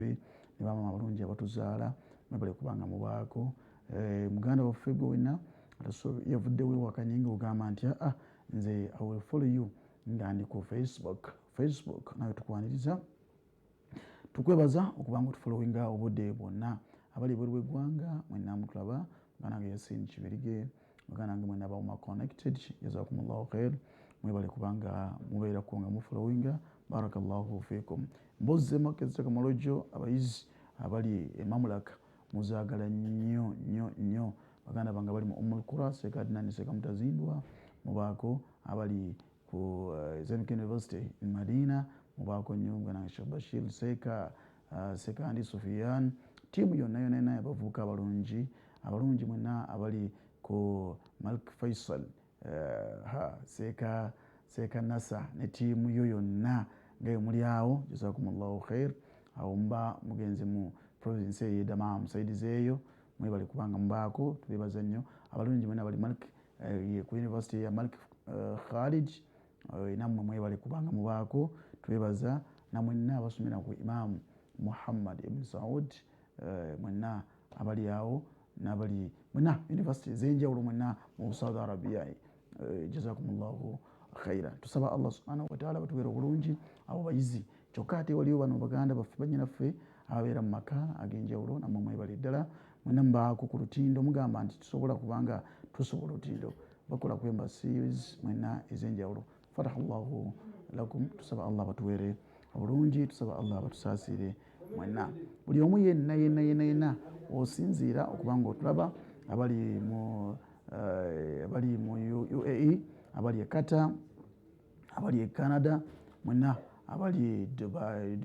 Ne bamaama abalungi abatuzaala, mwebale kubanga mubaako. Muganda waffe gwe wenna yavuddewo ewakanye nga ogamba nti aa, nze I will follow you nga ndi ku Facebook. Facebook nawe tukwaniriza, tukwebaza okubanga otufollowinga obudde bwonna. Abali ebweru w'eggwanga mwenna mutulaba, muganda wange Yasin Kibirige, muganda wange mwenna abawuma connected, jazakumullahu khair, mwebale kubanga mubeerako nga mufollowinga, barakallahu fikum. Mbozi zemakezi tekinologyo, abayizi abali emamulaka muzaagala nnyo nnyo nnyo. Baganda bange abali mu Ummul Qura, Seeka Adnan, Seeka Mutazindwa, mubaako. Abali ku Islamic University in Madina mubaako nnyo. Muganda wange Sheikh Bashir Seeka, Seeka Andi Sufiyan, tiimu yonna yonna yonna abavubuka abalungi abalungi mwenna abali ku Malik Faisal, ha Seeka, Seeka Nasa ne tiimu yo yonna nga muli awo, jazakumullahu khair. Awo muba mugenze mu province eyo Damam side eyo, mwebale kubanga mubaako, tubebaza nnyo. Abalungi mwena bali Malik, ku university ya Malik Khalid, nammwe mwebale kubanga mubaako, twebaza. Namwenna abasomera ku Imam Muhammad Ibn Saud, mwenna abali awo nabali mwenna university ez'enjawulo mwenna mu Saudi Arabia, jazakumullahu khaira. Tusaba Allah subhanahu wataala batubeera obulungi abo bayizi. Kyokka ate waliwo bano baganda baffe, banyinaffe ababeera mu maka ag'enjawulo, nammwe mwebale ddala mwenna mubaako ku lutindo. Mugamba nti tusobola kubanga tusobola olutindo, bakola ku embassies mwenna ez'enjawulo, fatahallahu lakum. Tusaba Allah batuweere obulungi, tusaba Allah batusaasire mwenna, buli omu yenna yenna yenna yenna osinziira okuba nga otulaba, abali mu UAE, abali e Qatar, abali e Canada mwenna, abali Dubai,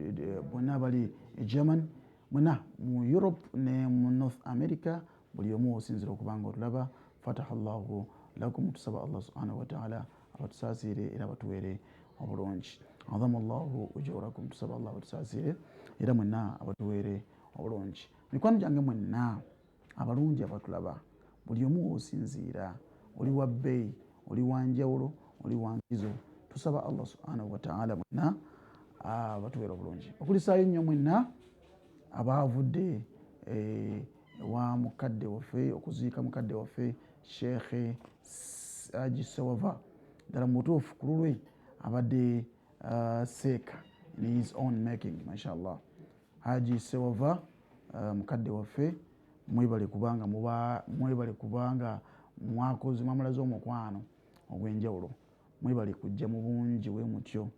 mwenna abali e German, mwenna mu Europe ne mu North America, buli omu osinziira okuba nga otulaba, fatahallahu lakum. Tusaba Allah subhanahu wataala abatusaasire era abatuweere obulungi. Azama llahu ujurakum. Tusaba Allah abatusaasire era mwenna abatuweere obulungi. Mikwano gyange mwenna abalungi abatulaba, buli omu osinziira, oli wa bbeeyi, oli wanjawulo, oli wankizo. Tusaba Allah subhanahu wataala mwenna abatuweere obulungi. Okulisaayo nnyo mwenna abaavudde ewa mukadde waffe okuziika mukadde waffe Sheekhe Haji Sewava. Ddala mu butuufu ku lulwe abadde seeka in his own making, mashallah. Haji Sewava, mukadde waffe, mwebale kubanga muba, mwebale kubanga mwakoze, mwamulaze omukwano ogw'enjawulo. Mwebale kujja mu bungi bwe mutyo,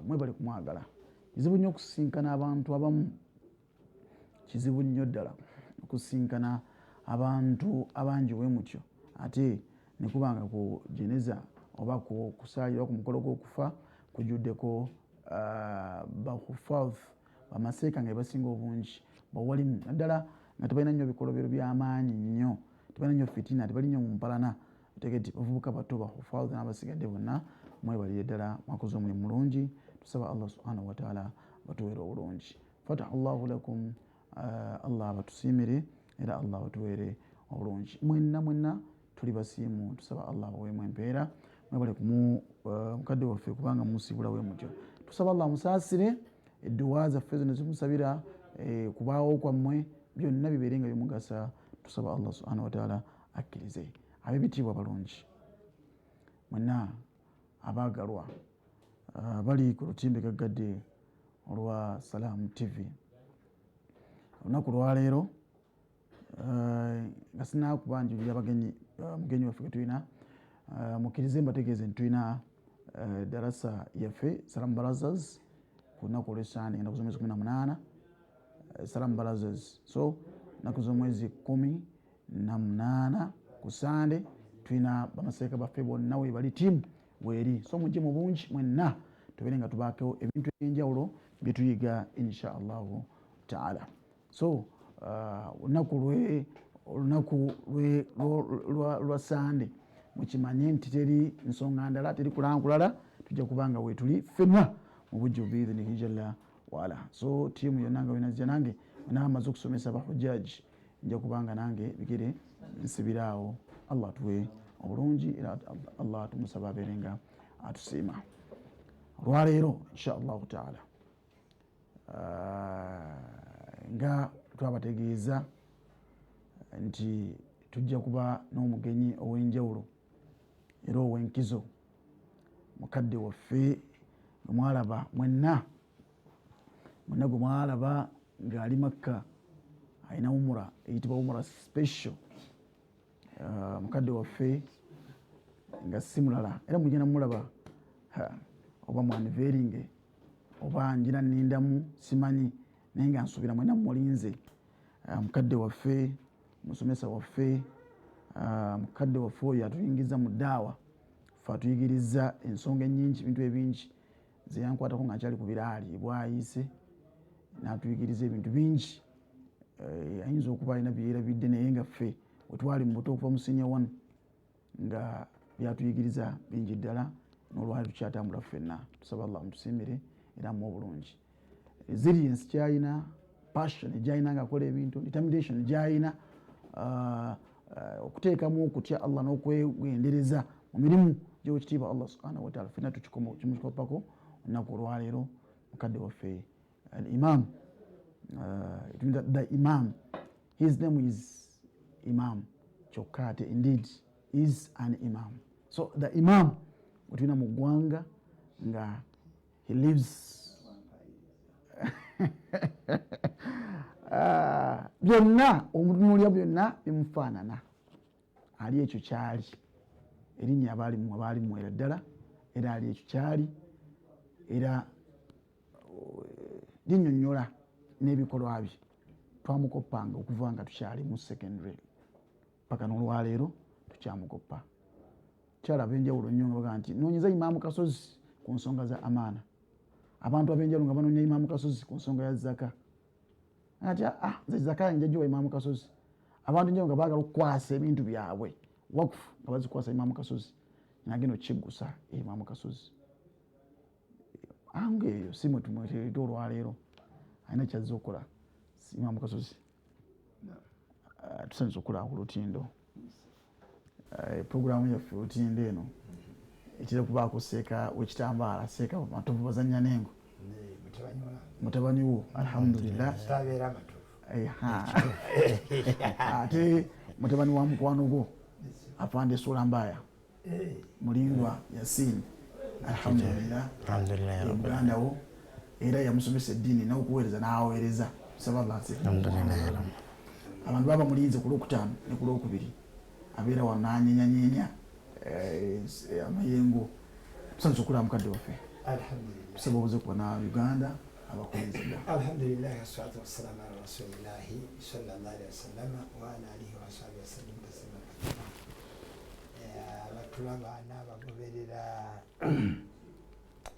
mwebale kumwagala. Kizibu nnyo okusinkana abantu abamu, kizibu nnyo ddala okusinkana abantu abangi bwe mutyo, ate nekubanga ku jeneza oba ku kusaalira ku mukolo gw'okufa kujjuddeko bahufath, bamaseeka nga basinga obungi bawalimu, naddala nga tebalina nnyo bikolobero by'amaanyi nnyo, tebalina nnyo fitina, tebali nnyo mu mpalana. Tegeti bavubuka bato, bahufath n'abasigadde bonna, mwebalire ddala, mwakoze omulimu mulungi. Tusaba Allah subhanahu wataala batuweere obulungi. Fataha llahu lakum. Allah abatusiimire era Allah abatuweere obulungi mwenna mwenna, tuli basiimu. Tusaba Allah abaweemu empeera. Mwebale kumu mukadde waffe kubanga musiibula we mutyo. Tusaba Allah amusaasire. Edduwa zaffe zino zimusabira, kubaawo kwammwe byonna bibeere nga bimugasa. Tusaba Allah subhanahu wataala akkirize. Ab'ebitiibwa balungi mwenna abaagalwa bali ku lutimbe gaggadde olwa Salaamu TV, olunaku lwaleero nga sinakubanjulira abagenyi, mugenyi waffe getulina, mukkirize mbategeeze nti tulina darasa yaffe Salamu Brothers ku lunaku olwesande, ennaku z'omwezi 18. Salamu Brothers, so ennaku z'omwezi 18 ku Sande tulina bamaseeka baffe bonna webali, tiimu weeri, so mujje mu bungi mwenna tubeere nga tubaako ebintu ebyenjawulo byetuyiga insha allahu taala. So olunaku lwa Sande mukimanye nti teri nsonga ndala, teri kulankulala, tujja kubanga wetuli ffenna mu bujjuvu biidhinihi jalla waala. So tiimu yonna nga wenazija nange naamaze okusomesa abahujaji, nja kubanga nange bigere nsibiraawo. Allah atuwe obulungi era Allah tumusaba abeere nga atusiima. Olwaleero insha allahu taala Nga twabategeeza nti tujja kuba n'omugenyi ow'enjawulo era ow'enkizo, mukadde waffe gwe mwalaba mwenna mwenna, gwe mwalaba ng'ali Makka alina umura eyitibwa umura special. Mukadde waffe nga si mulala, era mugenda mulaba oba mwaniveringe oba njira nnindamu simanyi, naye nga nsuubira mwena mulinze. Mukadde waffe, musomesa waffe, mukadde waffe oyo atuyingiza mu ddaawa, fe atuyigiriza ensonga ennyingi, ebintu ebingi. Nze yankwatako nga nkyali ku biraali bwayise n'atuyigiriza ebintu bingi. Ayinza okuba alina byerabidde, naye nga ffe wetwali mu buto okuva mu senior one nga byatuyigiriza bingi ddala, n'olwali tukyatambula ffenna. Tusaba Allah mutusiimire era amuwe obulungi. Resilience kyalina, passion gyalina ngaakola ebintu, determination gyalina, okuteekamu okutya Allah n'okwegendereza mu mirimu gy'ekitiibwa Allah subhanahu wataala, ffenna tukimukopako. Olunaku olwaleero mukadde waffe al imam, the imam, his name is Imam, kyokka ate indeed is an imam. So the imam wetulina mu ggwanga nga he lives byonna, omutunuulira byonna bimufaanana, ali ekyo kyali erinnya abaali muwera ddala, era ali ekyo kyali, era linnyonnyola n'ebikolwa bye. Twamukoppanga okuva nga tukyali mu secondary paka n'olwaleero tukyamukoppa. Kyala ab'enjawulo nnyo nga bagaa nti noonyeza Imaamu Kasozi ku nsonga za amaana, abantu ab'enjawulo nga banoonya Imaamu Kasozi ku nsonga ya zaka, ati ah, nze zaka yange njagiwa Imaamu Kasozi. Abantu njawulo nga baagala okukwasa ebintu byabwe wakufu nga bazikwasa Imaamu Kasozi, nagenda okukiggusa Imaamu Kasozi. Anga eyo si mwe tumweteeredde olwaleero, alina kyazza okukola Imaamu Kasozi. Tusanyusa okulaba ku lutindo. Puroguramu yaffe olutindo eno ekira kubaako seeka w'ekitambaala, Seeka Matovu bazannya n'engo, mutabani wo, alhamdulillah. Ate mutabani wa mukwano gwo afande Sula Mbaya, Mulindwa Yasin, alhamdulillah, muganda wo, era yamusomesa eddiini n'okuweereza n'aweereza. Saba Allah. Abantu baba mulinze ku Lwokutaano ne ku Lwokubiri, abeera wano n'anyenyanyenya amayengo. Tusanyusa okulaba mukadde waffe, tusaba obuze kuba na Uganda abakulinze dda. Alhamdulillah, wassalatu wassalamu ala rasulillahi sallallahu alaihi wasallam wa ala alihi wa sahbihi wasallam taslima kathira. Abatulaba n'abagoberera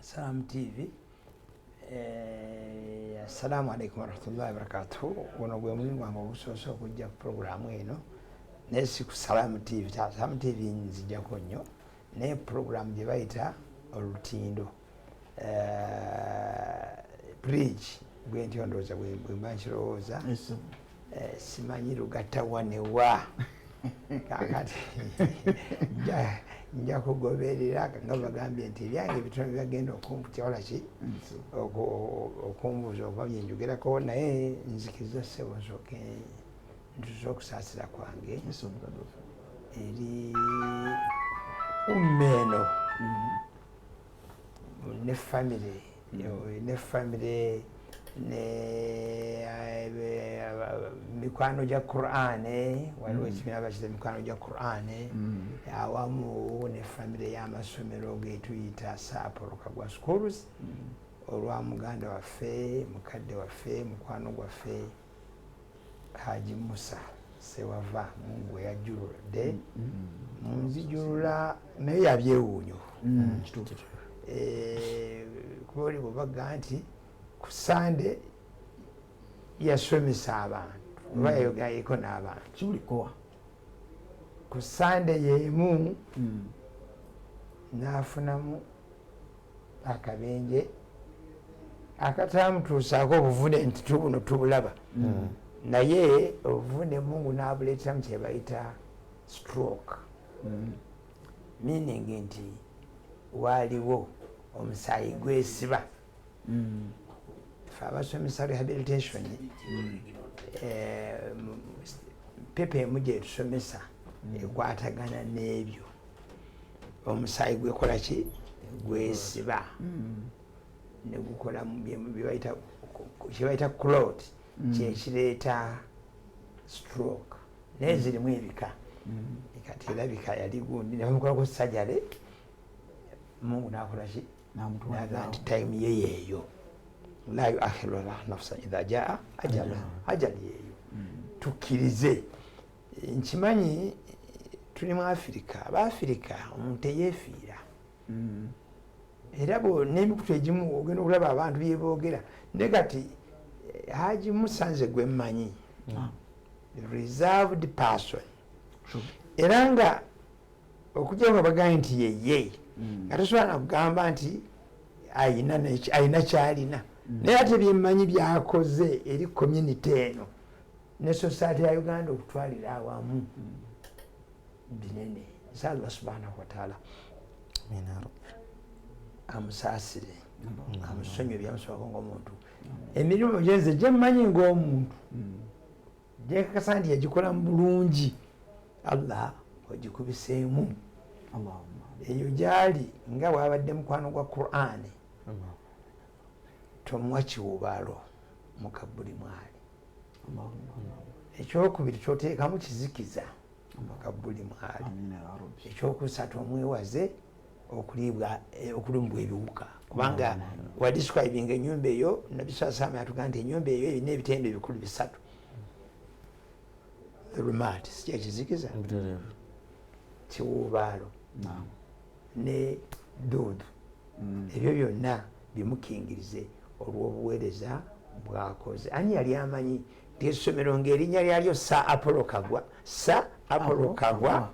Salam TV, assalamu alaikum warahmatullahi wabarakatuhu. Guno gwe mulimu gwange ogusoose okujja ku puroguramu eno, naye si ku Salam TV. Salam TV nzijjako nnyo, naye puroguramu gye bayita Olutindo Bridge, bwentyo ndowooza bwemba nkirowooza, simanyi lugatta wanewa. Kakati nja kugoberera nga bagambye nti ebyange bitono byagenda okunkutyawala ki okumbuuza oba byenjogerako, naye nzikiriza ssebo nsooke ntuze okusaasira kwange eri umma eno ne famire ne mikwano gya Qur'ane. Waliwo ekibiina bakita mikwano gya Qur'ane, awamu ne famire y'amasomero getuyita Saapolo Kagwa Schools, olwa muganda waffe, mukadde waffe, mukwano gwaffe Haji Musa Sewava, Mungu yajjuludde munzijulula, naye yabyewuunyo kuba oli bwebaga nti ku Sande yasomesa abantu oba yayogerayeko n'abantu. Kibulikkowa. Ku Sande y'emu n'afunamu akabenje akatamutuusaako obuvune nti tubuno tubulaba, naye obuvune Mungu n'abuleeteramu kyebayita stroke, meaning nti waaliwo omusaayi gwesiba. Fe abasomesa rehabilitation, pepa emu gyetusomesa ekwatagana n'ebyo. Omusaayi gwekola ki? Gwesiba negukola kyebayita clot, kyekireeta stroke, naye zirimu ebika. Kati erabika yali gundi nebamukolako sajale, Mungu nakola ki? Naga nti time ye yeeyo, la yuakhiru llahu nafsan idha jaa ajaluha, ajali yeeyo. Tukkirize, nkimanyi tuli mu Afirika, Abaafirika omuntu teyeefiira. Era n'emikutu egimu ogenda okulaba abantu byeboogera. Naye kati Haji Musa nze gwe mmanyi, reserved person, era nga okujja nga bagambye nti yeye, nga tosobola nakugamba nti ayina kyalina. Naye ate byemmanyi byakoze eri community eno ne society ya Uganda okutwalira awamu binene. Nsa Allah subhanahu wataala amusaasire, amusonyiwe byamusobako ngaomuntu. Emirimu gyenze gyemmanyi ngaomuntu gyekakasa nti yagikola mu bulungi, Allah ogikubiseemu eyo gyali nga bwabadde mukwano gwa Qur'ani, tomuwa kiwubaalo mukabuli mwali. Ekyokubiri, kyoteekamu kizikiza mukabuli mwali. Ekyokusatu, omwewaze okulibwa, okulumbwa ebiwuka, kubanga wadescribinga enyumba eyo. Nabbi saa yatugaa nti enyumba eyo erina ebitendo ebikulu bisatu: dhulumat, si kyekizikiza, kiwuubaalo ne duudu. Ebyo byonna bimukingirize olw'obuweereza bwakoze. Ani yali amanyi nti essomero ngaerinnya lyalyo Sir Apollo Kagwa, Sir Apollo Kagwa,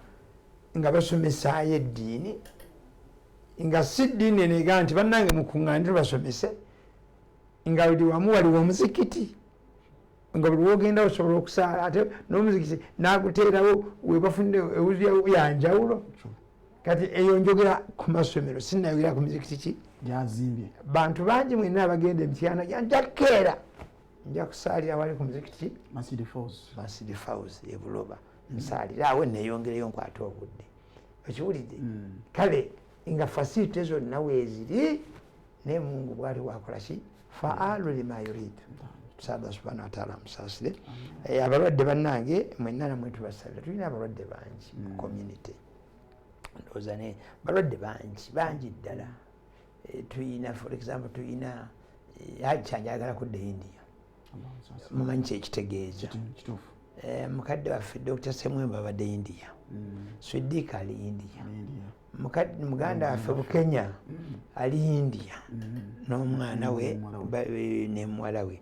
nga basomesaayo eddiini, nga si ddiini eno egamba nti bannange mukuŋŋaane tubasomese, nga buli wamu waliwo omuzikiti, nga buli wogenda osobola okusaala, ate n'omuzikiti naguteerawo webafunire ewuzi yanjawulo? Kati eyo njogera ku masomero, sinayogera ku mizikiti ki gyazimbye. Bantu bangi mwenna abagenda emityana, nja kukeera nja kusaalira wali ku muzikiti Masidi Faus ebuloba, nsaalira awo neyongereyo nkwate obudde. Okiwulidde? Kale nga facility zonna weeziri, naye Mungu bwali wakola ki? Faalu lima yuridu. Tusaba subhana wataala amusaasire. Abalwadde bannange mwenna namwe tubasabira. Tulina abalwadde bangi mu community, ndowooza ne balwadde bangi bangi ddala. Tuyina, for example, tuyina Haji kyanjagala kudda India, mumanyi kyekitegeeza. Mukadde waffe Dr Semwemba abadde India, Swidika ali India, muganda waffe Bukenya ali India n'omwana we ne muwala we.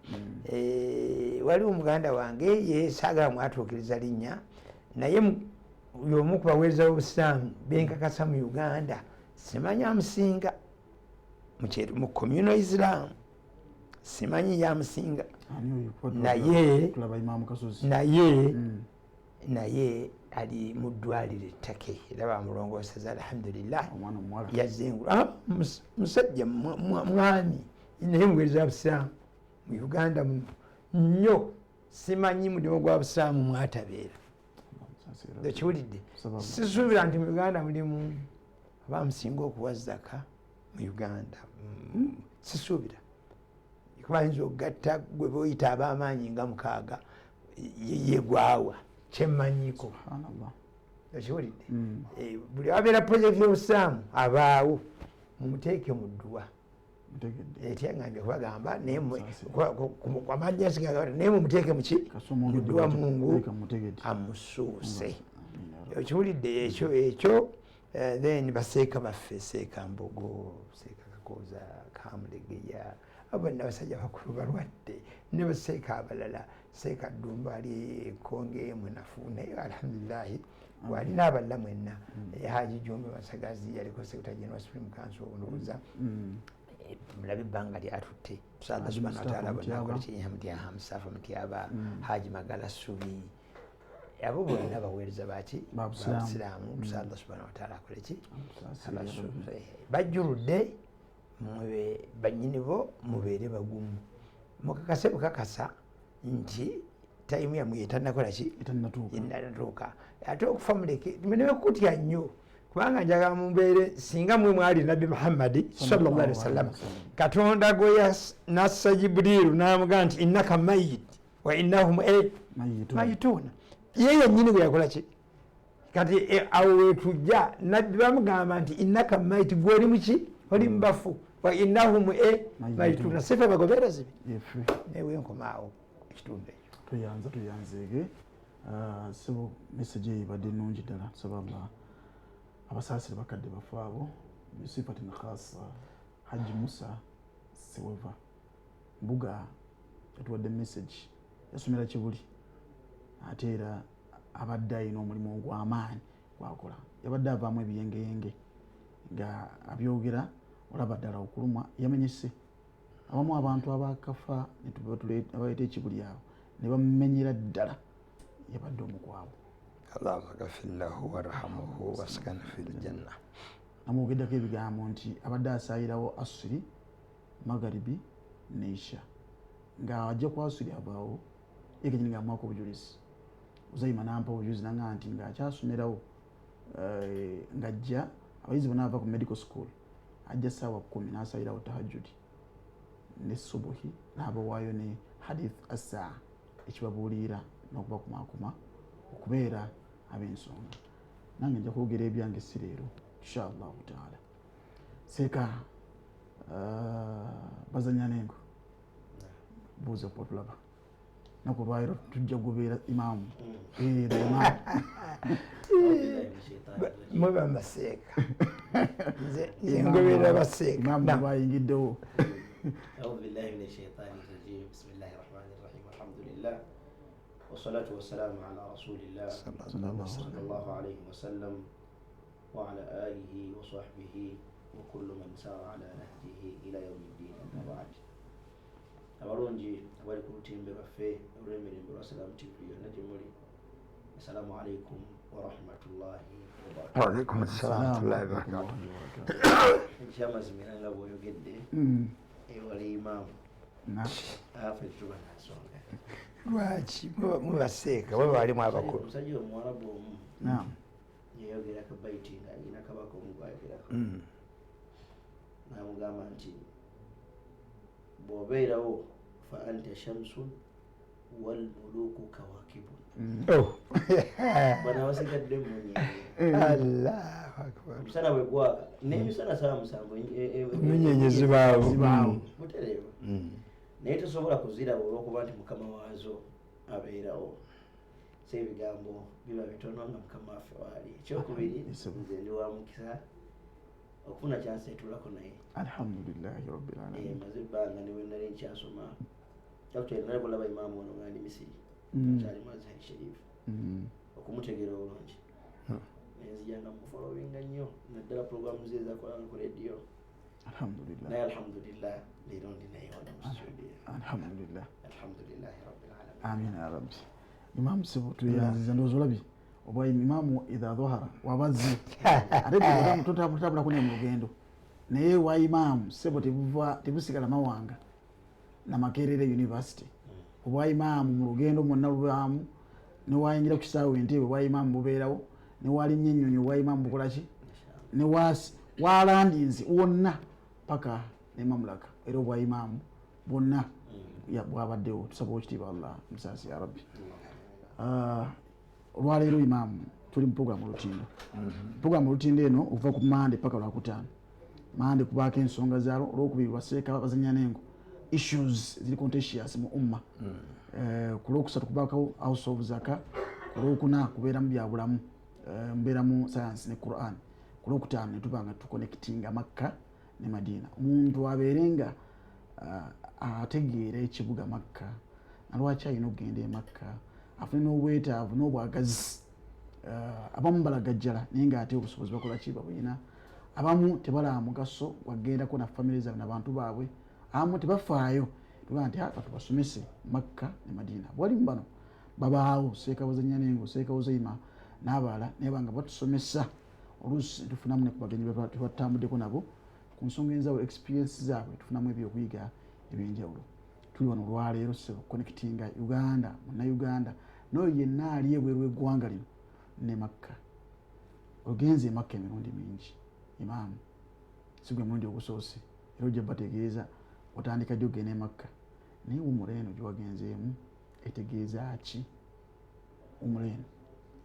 Waliwo muganda wange ye saagala mwatuukiriza linnya, naye y'omu ku baweereza b'obusiraamu benkakasa mu Uganda, simanyi amusinga mu communal Islam, simanyi yamusinga, naye naye naye ali mu ddwaliro ettake era bamulongoseza, alhamdulillah, yazengula. Musajja mwami, naye muweereza busiraamu mu Uganda muno nnyo, simanyi mulimu gwa busiraamu mwatabeera. Ekiwulidde, sisuubira nti mu Uganda mulimu abamusinga okuwa zaka mu Uganda. Sisuubira, kuba ayinza okugatta gwe boyita ab'amaanyi nga mukaaga, yegwawa kyemmanyiiko. Okiwulidde? Buli wabeera projekiti y'obusiraamu abaawo, mumuteeke mu dduwa. Etyangambye kubagamba naye mumuteeke muki? Mudduwa, Mungu amusuuse. Okiwulidde? Ekyo ekyo. Then baseeka baffe, Seeka Mbogo, Seeka Kakooza, Kamulegeya, abo bonna basajja bakulu balwadde, ne baseeka abalala, Seeka Ddumba ali Ekonge munafu, naye alhamdulillahi walina abalala mwenna. Haji Jumbe Masagazi yaliko secretary general Supreme Council, ndowooza mulabe ebbanga lyatutte. Tusaba subhana wataala bonna, Musafa Mutyaba, Haji Magala Subi, abo bonna baweereza baki? Babusiraamu. Tusaba Allah subhana wataala akole ki? Bajjuludde banyini bo, mubeere bagumu. Mukakase bukakasa nti time yammwe etanakola ki? Etannatuuka. Etannatuuka. Ate okufa muleke muleme kutya nnyo, kubanga njagala mumbeere singa mwe mwali Nabbi Muhammadi sallallahu alaihi wasallam. Katonda gwe nassa Jibuliiru n'amugamba nti innaka mayit wa innahum mayitun. Mayituuna. Ye yennyini gwe yakola ki? Kati awo wetujja, Nabbi bamugamba nti innaka mayit, gwe oli muki? Oli mubafu. Wa innahum mayitun. Mayituuna. Sife bagoberezi be? Yeffe. Newe nkomaawo ekitundu ekyo. Tuyanza, tuyanzeege. Ah, sebo, message eyo ebadde nnungi ddala. Tusaba Allah abasaasire bakadde bafe abo, bisifatin khasa Haji Musa Seweva Mbuga. Yatuwadde message, yasomera Kibuli, ate era abadde alina omulimu ogw'amaanyi gwakola. Yabadde avaamu ebiyengeyenge nga abyogera, olaba ddala okulumwa yamenyese. Abamu abantu abakafa abaleeta ekibuli abo ne bamumenyera ddala, yabadde omukwabo. Allahuma gafir lahu warhamuhu waskanu fi ljanna. Namwogeddako ebigambo nti abadde asaayirawo asuri, magaribi ne isha, nga ajja ku asuri avaawo yekenyini nga amuwako obujulizi. Uzaima nampa obujulizi nanga nti ng'akyasomerawo, ng'ajja abayizi bonna bava ku medical school, ajja 10:00 n'asayirawo tahajjudi ne subuhi, n'abawaayo ne hadith assaa ekibabuulirira n'okubakumakuma okubeera ab'ensonga. Nange nja kwogera ebyange si leero, inshallahu taala. Seeka bazanya nengo buuza kuba tulaba naku olwaliro tujja kubeera imaamu. The imaamu. Muba maseeka, nze ngoberera baseeka. Imaamu bayingiddewo. أعوذ بالله من الشيطان الرجيم، بسم الله الرحمن الرحيم، الحمد لله والصلاة والسلام على رسول الله صلى الله عليه وسلم وعلى آله وصحبه وكل من سار على نهجه إلى يوم الدين، أما بعد. Abalungi abali ku lutimbe lwaffe olw'emirembe lwa Salaamu TV yonna gye muli, assalamu alaikum warahmatullahi wabarakatuh. Waalaikum assalam warahmatullahi wabarakatuh. Ekyamazima, era nga bw'oyogedde, ewala imaamu afe tuba nansonga. Lwaki mubaseeka bwe balimu abakulu? Omusajja omuwarabu omu yayogerako baiti nga alina kabaka omu gwayogerako, namugamba nti bw'obeerawo fa anta shamsun walmuluku kawakibun. Oh. Bano abasigadde munyenye. Allahu akbar. Omusana bwe gwaka n'emisana 7:00 Emunyenye zibaawo. Zibaawo. Butereevu, naye tosobola kuziraba olwokuba nti mukama waazo abeerawo. So ebigambo biba bitono nga mukama waffe waali. Ekyokubiri, Yes, nze ndi wa mukisa okufuna chance etulako naye. Alhamdulillahi rabbil alamin. Maze ebbanga ne bwe nali nkyasoma. Actually, nali kulaba imaamu ono nga ndi Misiri, kyali mu Azhar Sharif, okumutegeera obulungi. Nenzija nga mufollowinga nnyo, naddala programu ze ezakolanga ku radio. Alhamdulillah. Naye alhamdulillah, leero ndi naye wano mu studio. Alhamdulillah. Alhamdulillahi rabbil alamin. Amin ya rabbi. Imaamu sebo, tuyanziza. Ndowooza olabye obwa imaamu idha dhahara wabazze ate totabulako ne mu lugendo, naye wa imaamu sebo tebuva tebusigala mawanga na Makerere University. Obwa imaamu mu lugendo mwonna lubaamu, newayingira ku kisaawe Entebe obwa imaamu bubeerawo, newalinnya ennyonyi obwa imaamu bukolaki, walandinze wonna paka ne mamulaka, era obwa imaamu bwonna bwabaddewo. Tusaba okitiibwa Allah musaasi ya rabbi. Ah, olwaleero imaamu tuli mu programu Olutindo. Programu Olutindo eno okuva ku Mande paka Lwakutaano. Mande kubaako ensonga zaalwo, Olwokubiri lwaseeka bazanya nengo issues ziri contentious mu umma. Ku Lwokusatu kubaako House of Zaka, ku Lwokuna kubeeramu byabulamu, mubeeramu science ne Quran, ku Lwokutaano netuba nga tuconnectinga Makka ne Madina. Omuntu abeere nga ategeera ekibuga Makka nalwaki alina okugenda e Makka, afune n'obwetaavu n'obwagazi. Abamu balagajjala naye ngaate obusobozi bakola ki? Babuyina. Abamu tebalaba mugaso gwagendako na famire zaabwe nabantu baabwe, abamu tebafaayo. Tugaa nti aka tubasomese Makka ne Madina. Bwalimu bano babaawo Seeka Buzanyanengo, Seeka Uzaima n'abalala, naye banga batusomesa. Oluusi tufunamu ne ku bagenyi tebatambuddeko nabo ku nsonga enjawulo, experience zaabwe tufunamu ebyokuyiga ebyenjawulo. Tuli wano olwaleero ssebo connectinga Uganda, Munnayuganda n'oyo yenna ali ebweru w'eggwanga lino ne Makka. Ogenze e Makka emirundi mingi, imaamu, si gwe mulundi ogusoose, era ojja bategeeza otandika ddi ogenda e Makka. Naye umura eno gyewagenzeemu etegeeza ki? Umura eno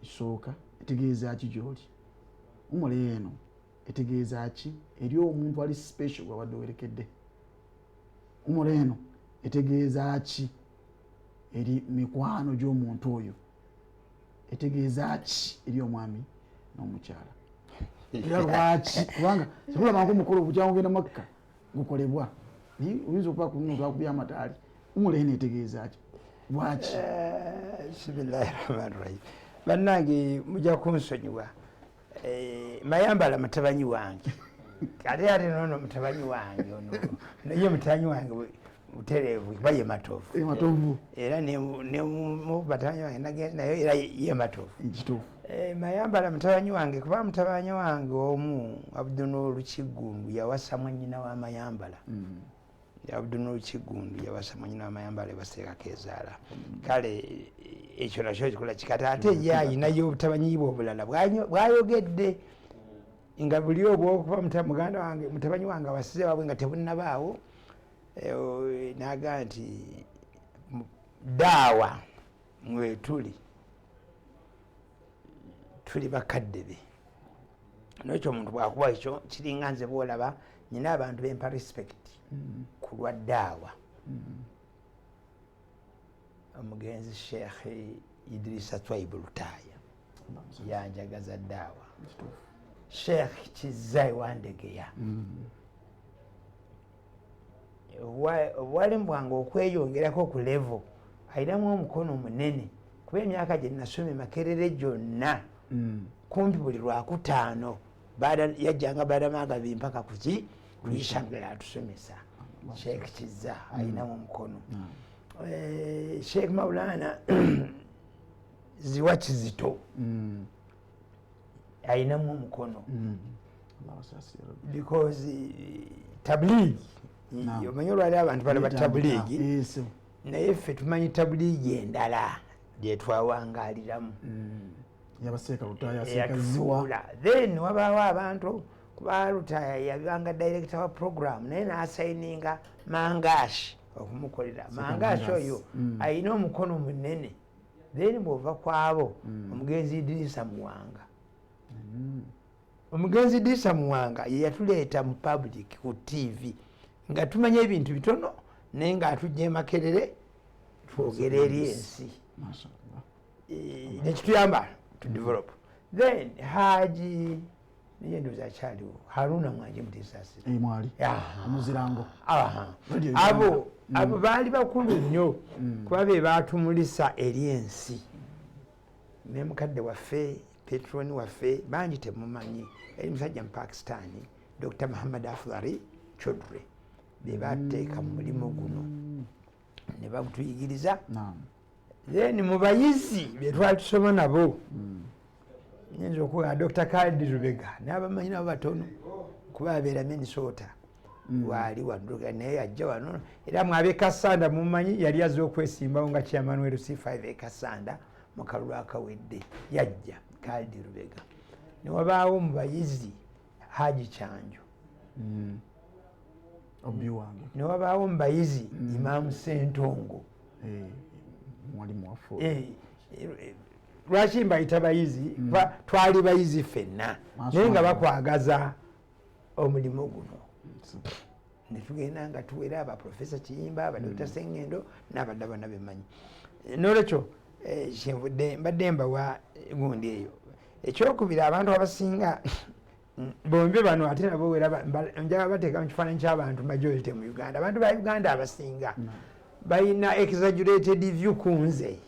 esooka etegeeza ki gy'oli? Umura eno etegeeza ki eri omuntu ali special gwabadde owerekedde? Umura eno etegeeza ki eri mikwano gy'omuntu oyo? Etegeeza ki eri omwami n'omukyala? Era lwaki? Kubanga tekulabanga omukolo bukyangu genda Makka gukolebwa, naye oyinza okuba ku muntu akubye amataali. Umura eno etegeeza ki? Lwaki? Bismillahi rahmani rahim. Bannange, mujja kunsonyiwa. Mayambala mutabanyi wange, ate nono mutabanyi wange ono naye mutabanyi wange butereevu kuba ye Matovu. Matovu. Era ne mu batabanyi wange nagenze nayo era ye Matovu. Kituufu. Mayambala mutabanyi wange kuba mutabanyi wange omu Abdunuru Kiggundu yawasa mwannyina wa Mayambala. Abdunuru Kiggundu yawasa mwannyina wa Mayambala ebaseeka kezaala. Kale ekyo nakyo kikola kikati, ate ye ayinayo obutabanyi bwe obulala bwayogedde nga buli obwokuba muganda wange, mutabanyi wange awasize waabwe nga tebunnabaawo. Naga nti daawa mwetuli tuli bakadde be. Nekyo omuntu bwakuba ekyo kiringa nze bwolaba nyina abantu bempa respect ku lwa daawa. Omugenzi Sheikh Idrisa Twaibu Lutaaya yanjagaza daawa. Sheikh Kizza Ewandegeya, obwalimu bwange okweyongerako ku level ayinamu omukono munene, kuba emyaka gye nasoma Makerere gyonna kumpi buli lwakutaano yajjanga badamagabi mpaka kuki kuyishangala atusomesa. Sheikh Kizza ayinamu omukono. Sheikh Maulana Ziwa Kizito ayinamu omukono because tablighi, omanyi olwali abantu balaba tablighi, naye ffe tumanyi tablighi endala gyetwawangaliramu. Then wabaawo abantu, kuba Lutaaya yabanga director wa program, naye nasayininga Mangashi okumukolera. Mangashi oyo ayina omukono munene. Then bwova kwabo, omugenzi Idirisa Muwanga. Omugenzi Idirisa Muwanga ye yatuleeta mu public ku TV nga tumanya ebintu bitono, naye ngaatujja Emakerere twogere eri ensi, nekituyamba to develop. Then Haji, naye ndowooza akyaliwo, Haruna Mwanje Muteesasira. Abo baali bakulu nnyo kuba be batumulisa eri ensi. Ne mukadde waffe, patroni waffe, bangi temumanyi, eri musajja mu Pakistani, Dr Muhammad Afdhari Chodre, be batuteeka mu mulimu guno ne bagutuyigiriza. Then mu bayizi betwali tusoma nabo, nyinza okuga Dr Kalidi Rubega, n'abamanyi nabo batono kuba abeera Minnesota. Waali wano naye ajja wano era mwabe Kasanda mumanyi yali azze okwesimbawo nga chairman wa LC5 e Kasanda mu kalulu akawedde, yajja Kalidi Rubega. Newabaawo mu bayizi Haji Kyanjo. Obi wange. Newabaawo mu bayizi Imaamu Sentongo. Mwalimu waffe. Lwaki mbayita bayizi? Kuba twali bayizi ffenna, naye nga bakwagaza omulimu guno netugenda nga tuwera aba Profesa Kiyimba, aba Dr Sengendo n'abadda bonna bemanyi. Nolwekyo kyenvudde mbadde mbawa gundi eyo. Ekyokubiri, abantu abasinga bombi bano ate nabo wera njagala bateeka mu kifaananyi ky'abantu majority mu Uganda. Abantu ba Uganda abasinga balina exaggerated view ku nze.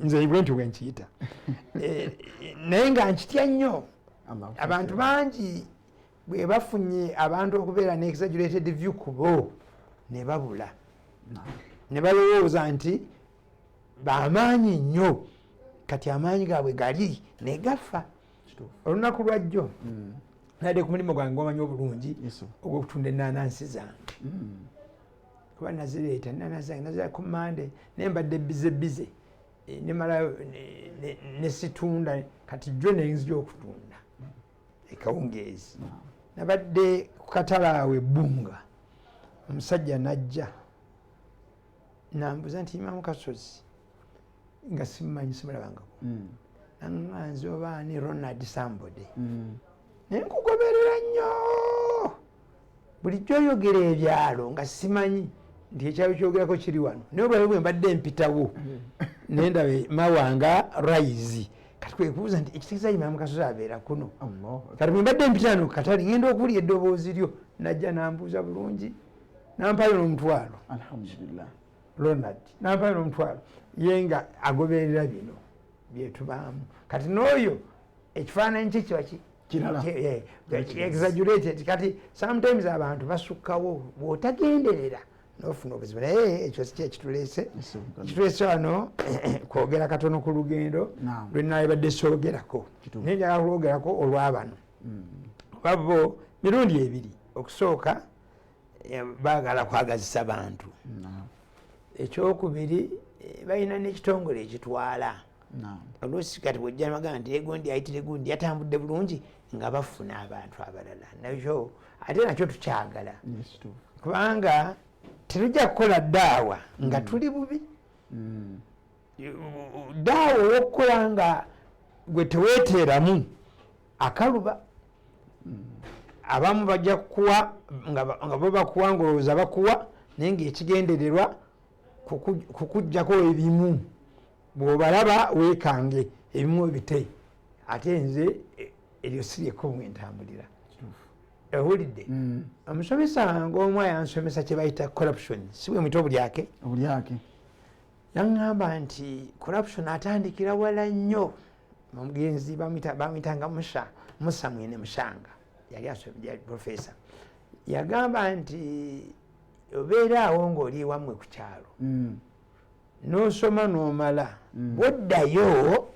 Nze bwe nti bwenkiyita, naye nga nkitya nnyo. Abantu bangi bwe bafunye abantu okubeera ne exaggerated view ku bo ne babula ne balowooza nti bamaanyi nnyo. Kati amaanyi gaabwe gali ne gafa. Olunaku lwajjo nadde ku mulimu gwange gwomanyi obulungi ogwokutunda enanansi zange. Kuba nazireeta nazira ku Mande, naye mbadde busy busy, nemala nesitunda. Kati jjo nenzija okutunda ekawungeezi, nabadde ku katale awo ebbunga, omusajja najja nambuza nti, "Imamu Kasozi?" Nga simumanyi, simulabangako. Naŋŋanzi oba ani, Ronald Sambode. Naye nkugoberera nnyo, bulijjo oyogera ebyalo, nga simanyi nti ekyalo kyogerako kiri wano. Naye olwali bwe mbadde mpitawo nendaba Mawanga Rise. Kati kwekubuuza nti ekitegeeza Imamu Kasozi abeera kuno? Kati bwe mbadde mpita wano katale, ngenda okuwulira eddoboozi lyo, najja nambuuza bulungi, nampayo n'omutwalo. Alhamdulillah. Ronald nampayo n'omutwalo, ye nga agoberera bino byetubaamu. Kati n'oyo ekifaananyi kye kiba ki? Kirala. Exaggerated. Kati sometimes abantu basukkawo, bw'otagenderera n'ofuna obuzibu. Naye ekyo si kyekituleese. Kituleese wano kwogera katono ku lugendo lwe nalibadde soogerako, naye njagala kulwogerako olwabano oba bo mirundi ebiri. Okusooka, baagala kwagazisa bantu. Ekyokubiri, balina n'ekitongole ekitwala. Oluusi kati bwojja bagamba nti egundi ayitire gundi yatambudde bulungi, nga bafuna abantu abalala. Nakyo ate nakyo tukyagala, kubanga tetujja kukola daawa nga tuli bubi. Daawa olwokukola nga gwe teweteeramu akaluba, abamu bajja kukuwa nga bo bakuwa nga olowooza bakuwa, naye ngaekigendererwa kukugjako ebimu. Bw'obalaba weekange ebimu ebite. Ate nze eryo si lyekkubo mwe ntambulira. Owulidde? Omusomesa wange omu ayansomesa kye bayita corruption, si bwe mwita obulyake? Obulyake. Yaŋŋamba nti corruption atandikira wala nnyo. Omugenzi bamuyitanga Musa, Musa Mwine Mushanga, yali yali professor. Yagamba nti obeera awo ng'oli ewammwe ku kyalo, n'osoma n'omala, bwoddayo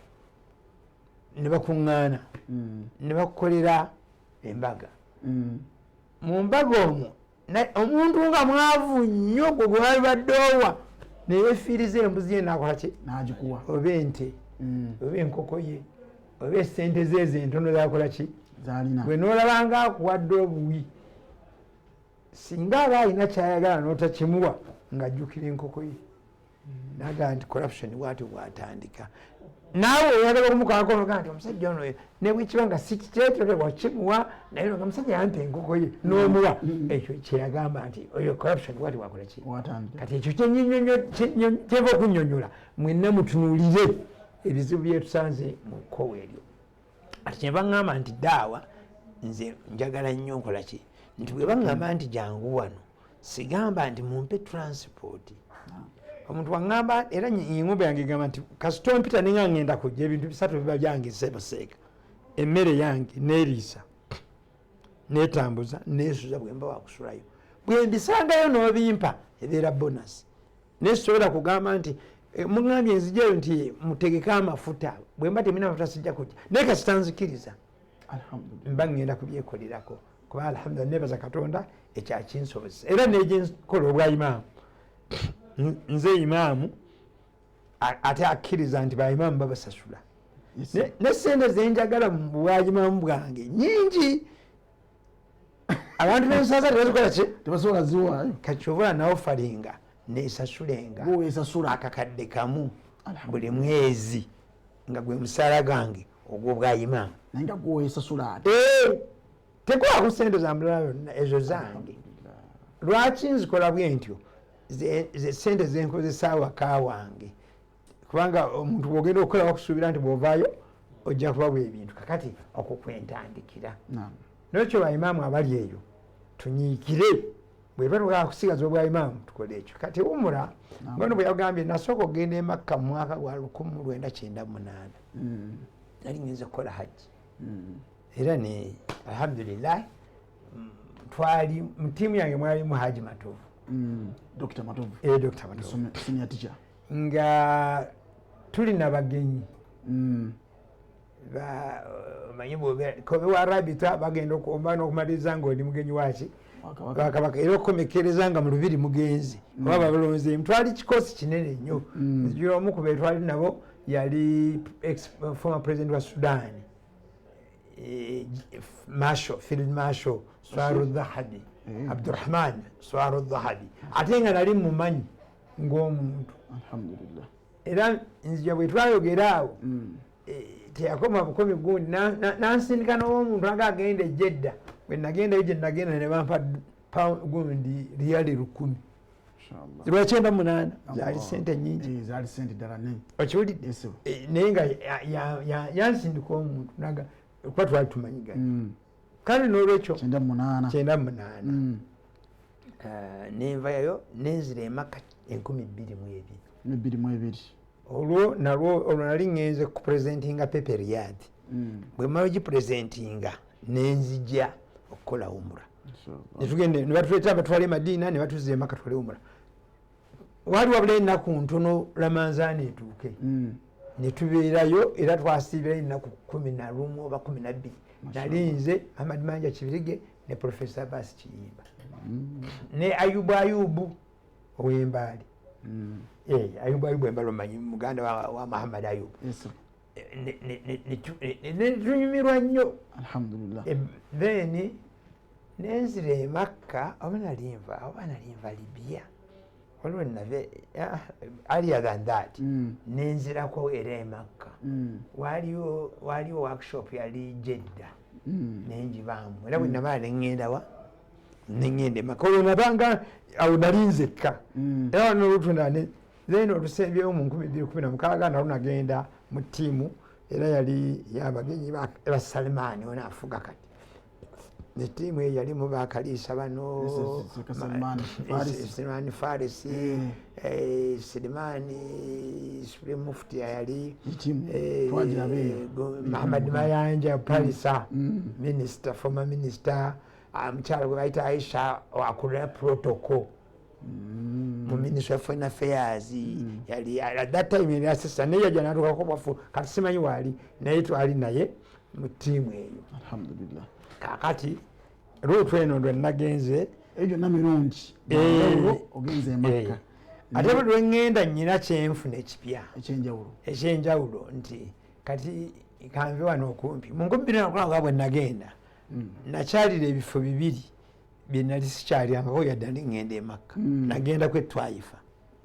ne bakuŋŋaana ne bakukolera embaga. Mu mbaga omwo omuntu nga mwavu nnyo, gwe gwe balibadde owa, neyefiiriza embuzi ye nakola ki? N'agikuwa. Oba ente, oba enkoko ye, oba esente ze ezo entono zakola ki? Zalina. Gwe n'olabanga akuwadde obuwi, singa aba alina kyayagala n'otakimuwa, ng'ajjukira enkoko ye. Nagaa nti corruption bwatyo bwatandika. Naawe oyagala okumukolako, nogaa nti omusajja ono ne bwekiba nga si kikyetyo wakimuwa, naye nga omusajja yampa enkoko ye, n'omuwa. Ekyo kyeyagamba nti oyo corruption bwati bwakola ki? Watandika. Kati ekyo kyenva okunnyonnyola, mwenna mutunuulire ebizibu byetusanze mu kkowa eryo. Ati kyenva ŋŋamba nti daawa nze njagala nnyo nkola ki, nti bwe baŋŋamba nti jangu wano, sigamba nti mumpe transport. Omuntu waŋŋamba era eŋŋumba yange egamba nti kasita ompita ninga ŋŋenda kujja, ebintu bisatu biba byange sebuseeka: emmere yange, neeriisa, netambuza, nesuza bwe mba wakusulayo. Bwe mbisangayo n'obimpa, ebeera bonus. Naye sisobola kugamba nti muŋŋambye nzijayo nti mutegeke amafuta, bwe mba temina mafuta sijja kujja. Naye kasita nzikiriza, Alhamdulillah. mba ŋŋenda kubyekolerako, kuba alhamdulillah nebaza Katonda ekyakinsobozesa. Era negyenkola obwa imaamu, nze imaamu ate akkiriza nti baimaamu babasasula. Ne sente zenjagala mu bwayimaamu bwange nyingi, abantu bensaza tebazikola ki? Tebasobola ziwaayo. Kakyobula nawofalinga nesasulenga Gwe weesasula. akakadde kamu Alhamdulillah. buli mwezi, nga gwe musaala gange ogw'obwayimaamu. Naye nga gwe weesasula ate? Eh, tekwako sente za mulala yonna, ezo zange. Lwaki nzikola bwe ntyo? Ze sente zenkozesa awaka wange, kubanga omuntu bwogenda okukola bakusuubira nti bwovaayo ojja kuba bwebintu. Kakati okwo kwentandikira. Nekyo baimaamu abali eyo tunyiikire, bweba twagala kusigaza obwaimaamu tukole ekyo. Kati umura ngono bwe yagambye, nasooka okugenda e Makka mu mwaka gwa 1998. Nali ngenze kukola hajji. Era ne alhamdulillah, twali mu ttiimu yange mwalimu Haji Matovu. Dr. Matovu. Dr. Matovu. Senior teacher. Nga tulina bagenyi. Omanyi kobe wa Rabita bagenda oba n'okumaliriza ngaoli mugenyi waki wakabaka, era okukomekereza nga mu lubiri mugenzi oba babalonze. Twali kikosi kinene nnyo. Nzijula omu ku be twali nabo yali former president wa Sudan, Marshal, Field Marshal Swaru Dhahabi, Abdurahman Swaru Dhahabi, ate nga nali mumanyi ng'omuntu. Alhamdulillah. Era nzija bwe twayogera awo, teyakoma bukomi gundi, nansindika n'omuntu aga agenda ejedda. Bwe nagendayo, gye nagenda ne bampa gundi riyali 1000. Inshallah. Lwa 98 zaali sente nyingi. Zaali sente ddala nene. Okiwulidde? Yes, sir. Naye nga yansindika omuntu naga kuba twali tumanyigana. Kale n'olwekyo 98. 98. Nenvayo nenzira emaka 2002. 2002. Olwo nalwo olwo nali ŋŋenze kupresentinga paper Riyadh. Bwe mmala ogipresentinga nenzija okukola umura. Inshallah. Netugenda ne batuleeta batwale Madiina ne batuzza emaka twale umura. Waali wabula ennaku ntono Ramanzaani etuuke. Ne tubeerayo era twasiibirayo ennaku 11 oba 12. Nali nze Hamad Manja Kibirige ne Profesa Bas Kiyimba ne Ayubu Ayubu ow'Embaali. Ayubu Ayubu Embaali omanyi, muganda wa Muhammad Ayubu. Yes, sir. Ne tunyumirwa nnyo. Alhamdulillah. Then nenzira e Makka oba nali nva Libya, waliwo nave earlier than that. Nenzirako era e Makka. Waliwo workshop yali Jedda. Nenjibaamu era bwe namala neŋŋendawa, neŋŋenda emaka. Olwo nabanga awo nali nzekka. Era wano olutunda then olusembyewo mu 2016 nalwo nagenda mu ttiimu, era yali yabagenyi ba Salmaani ono afuga kati. Ne ttiimu eyo yalimu bakaliisa bano. Yes, yes, yes, Salman Farisi. Salmani Farisi. Selimani Supreme Mufti yali. Ettiimu twagiraba eyo. Muhammad Mayanja Palisa, minister, former minister, mukyala gwe bayita Aisha akulira protocol mu Ministry of Foreign Affairs. Yali at that time yali assistant, naye yajja natukako bwafu, kati simanyi waali, naye twali naye mu ttiimu eyo. Alhamdulillah. Kakati route eno lwe nagenze, Eyo gyonna mirungi. Olwo ogenze emakka. Ate buli lwe ŋŋenda nyina kyenfuna ekipya. Ekyenjawulo. Ekyenjawulo nti kati kanve wano okumpi mu 2006 bwe nagenda, nakyalira ebifo bibiri bye nali sikyalyangako yadde nali ŋŋenda emakka. Nagendako etwayifa,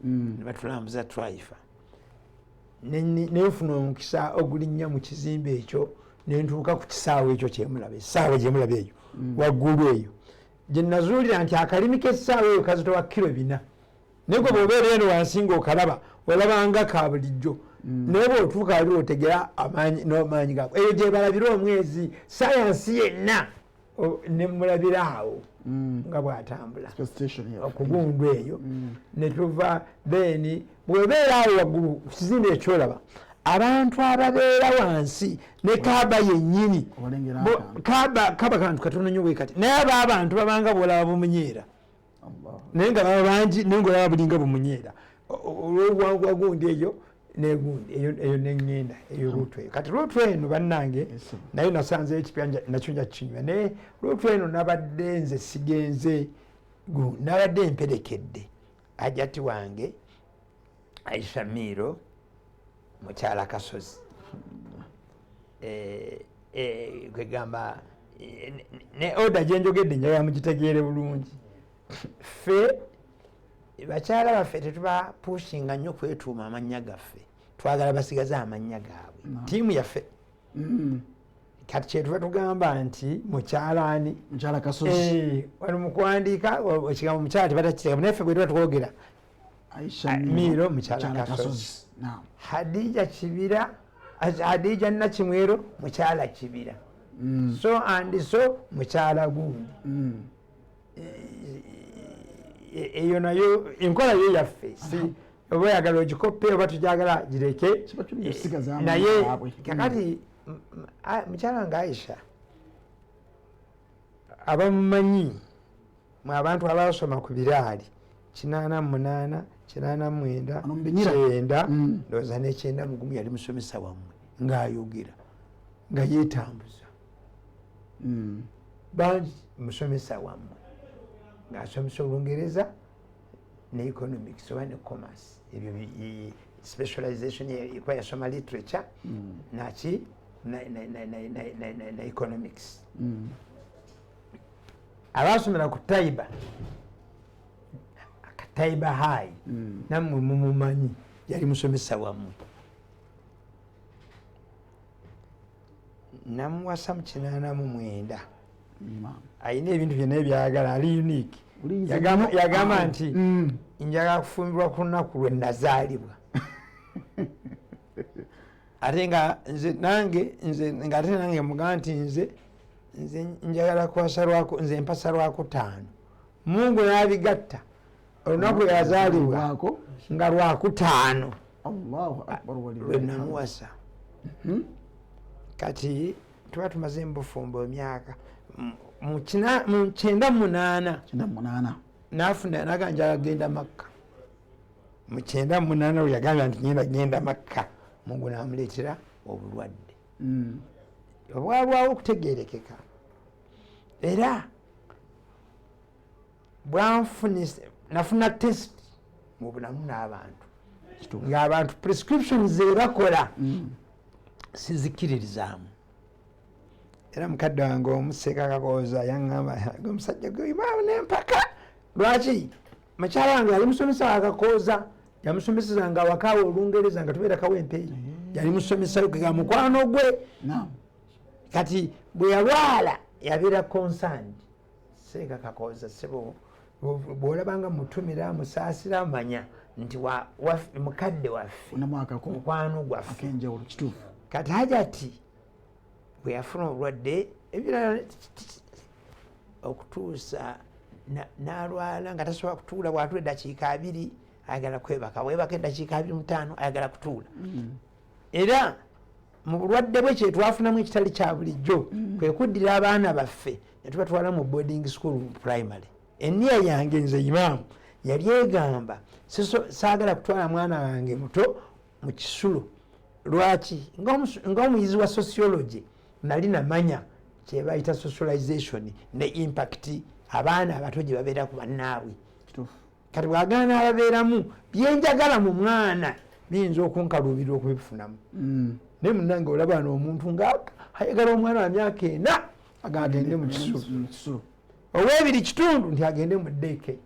ne batulambuza Twaifa. Nenfuna omukisa ogulinnya mu kizimbe ekyo nentuuka ku kisaawe ekyo kyemulaba, essaawa gyemulaba eyo waggulu eyo, gye nazuulira nti akalimi k'essaawa eyo kazitowa kiro 400. Naye gwe bw'obeera eno wansi ng'okalaba olabanga ka bulijjo, naye bw'otuuka wali otegera amaanyi n'amaanyi gaako. Eyo gye balabira omwezi, sayansi yenna nemulabira awo nga bw'atambula. Space station yaffe. Okugundu eyo netuva. Then bw'obeera awo waggulu ku kizimbe ekyolaba abantu ababeera wansi ne Kaaba yennyini. Obalengera akantu. Kaba kantu katono nnyo bwe kati, naye aba abantu babanga bwolaba bumunyeera. Allah. Naye nga baba bangi, naye nga olaba bulinga bumunyeera olw'obuwangu gundi eyo negundi eyo neŋŋenda eyo route eyo. Kati route eno bannange, Yes, sir. naye nasanzeyo ekipya, nakyo nja kinywa. Naye route eno nabadde nze sigenze, nabadde mperekedde ajati wange Aisha Miiro mukyala Kasozi. Kwegamba ne order gyenjogedde njagala mugitegeere bulungi. Ffe bakyala baffe tetuba pushinga nnyo kwetuuma amannya gaffe, twagala basigaze amannya gaabwe. Ttiimu yaffe kati kyetuba tugamba nti mukyalaani? Mukyala Kasozi. Wano mukuwandiika ekigambo mukyala tebatakiteeka, naye ffe bwe tuba twogera Aisha Miiro mukyala Kasozi. Naam. Hadija Kibira, Hadija Nakimwero mukyala Kibira, so and so mukyala gundi. Eyo nayo enkola yo yaffe, si oba oyagala ogikoppe oba tujagala gireke. Kiba kiri okusigaza amannya Naye gaabwe. kakati mukyala nga Aisha abamumanyi mwe abantu abasoma ku biraali 88, 89, Wano mu Binyira. 90, ndowooza n'91 yali musomesa wammwe ng'ayogera. Nga yeetambuza. Bangi musomesa wammwe ng'asomesa Olungereza ne economics oba ne commerce, ebyo specialization kuba yasoma literature naki na economics. Abasomera ku Taiba, Taiba High, nammwe mumumanyi, yali musomesa wammwe. Namuwasa mu 89. Ayina ebintu byonna ebyagala, ali unique. Yagamba nti njagala kufumbirwa ku lunaku lwe nazaalibwa, ate nga nze nange nze nga ate nange mugamba nti nze njagala kuwasa lwaku, nze mpasa Lwakutaano. Mungu n'abigatta, olunaku lwe yazaalibwa nga Lwakutaano. Allahu akbar. Lwe namuwasa. Kati tuba tumaze mubufumbo emyaka mu 98. 98. Nafuna naga njagala genda Makka mu 98. Lwe yagambye nti ngenda genda Makka, Mungu namuleetera obulwadde obwalwawo okutegerekeka, era bwanfunisa nafuna test mu bulamu n'abantu, ng'abantu prescription zebakola sizikiririzaamu. Era mukadde wange omuseeka Kakooza yaŋŋamba, "Omusajja gwe nempaka lwaki?" Mukyala wange yali musomesa wa Kakooza, yamusomesezanga awakaawe Olungereza nga tubeera Kawempe, yali musomesa ga mukwano gwe. Kati bwe yalwala yabeera concerned. Seeka Kakooza, sebo, bw'olabanga mutumira musaasira, manya nti mukadde waffe, mukwano gwaffe. Kati Hajati bwe yafuna obulwadde ebirala okutuusa n'alwala nga tasobola kutuula, bw'atuula eddakiika 20 ayagala kwebaka, bwebaka eddakiika 25 ayagala kutuula. Era mu bulwadde bwe kyetwafunamu ekitali kya bulijjo kwe kuddira abaana baffe ne tubatwala mu boarding school primary. Eniya yange nze imaamu yali egamba saagala kutwala mwana wange muto mu kisulo. Lwaki? Ng'omuyizi wa sociology nali namanya kyebayita socialization ne impact abaana abato gye babeera ku bannaabwe. Kati bwagaana ababeeramu, byenjagala mu mwana biyinza okunkaluubirira okubifunamu. Naye munange olaba n'omuntu nga ayagala omwana wa myaka 4 aga agende mu kisulo, owebiri kitundu nti agende mu daycare.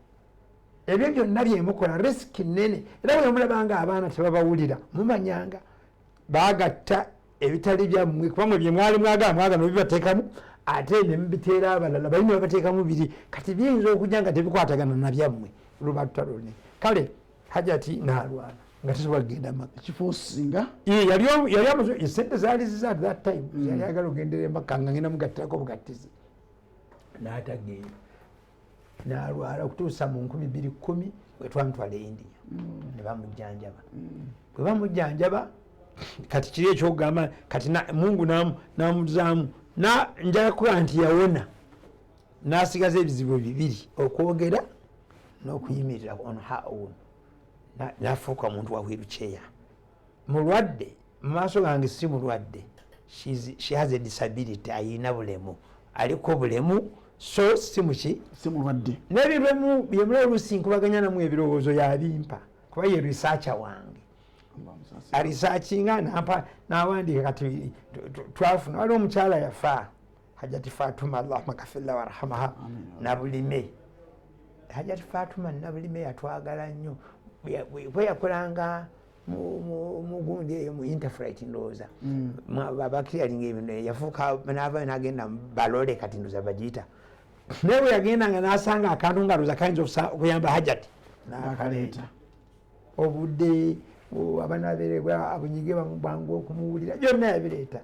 Ebyo byonna byemukola risk nene. Era bwe mulabanga abaana tebabawulira, mumanyanga bagatta ebitali byammwe, kubamwe bye mwali mwagala mwagala bibateekamu, ate ne mubiteera abalala balina babateekamu biri. Kati biyinza okujja nga tebikwatagana na byammwe, luba lutalo lunene. Kale Hajati nalwala nga tasobola kugenda Makka. Kifuusinga. Yali esente zaali ziza at that time, yali ayagala ogendera emakka nga ngenda mugattirako bugattizi, n'atagenda, n'alwala okutuusa mu 2010 bwe twamutwala e India ne bamujjanjaba. Bwe bamujjanjaba, kati kiri ekyokugamba kati Mungu namuzaamu, njala kuba nti yawona, n'asigaza ebizibu bibiri, okwogera n'okuyimirira on her own. Nafuuka omuntu wa wheelchair. Mulwadde mu maaso gange si mulwadde, she has a disability, ayina bulemu, aliko bulemu, so si muki. Si mulwadde. N'ebintu byemula oluusi nkubaganya namu ebirowoozo, yabimpa kuba ye researcher wange, aresearchinga nampa nawandiika. Kati twafuna, waliwo omukyala yafa, Hajati Fatuma, Allahuma gafirla warhamaha, Nabulime. Hajati Fatuma Nabulime yatwagala nnyo, bwe yakolanga mugundi eyo mu Interflight, ndowooza bakiralinga ebintu, yafuuka navayo nagenda balole, kati ndowooza bagiyita. Naye bwe yagendanga nasanga akantu nga ndowooza kayinza okuyamba Hajati, nakaleeta. Obudde abanabeerebwa abunyige bwangu okumuwulira, byonna yabireeta.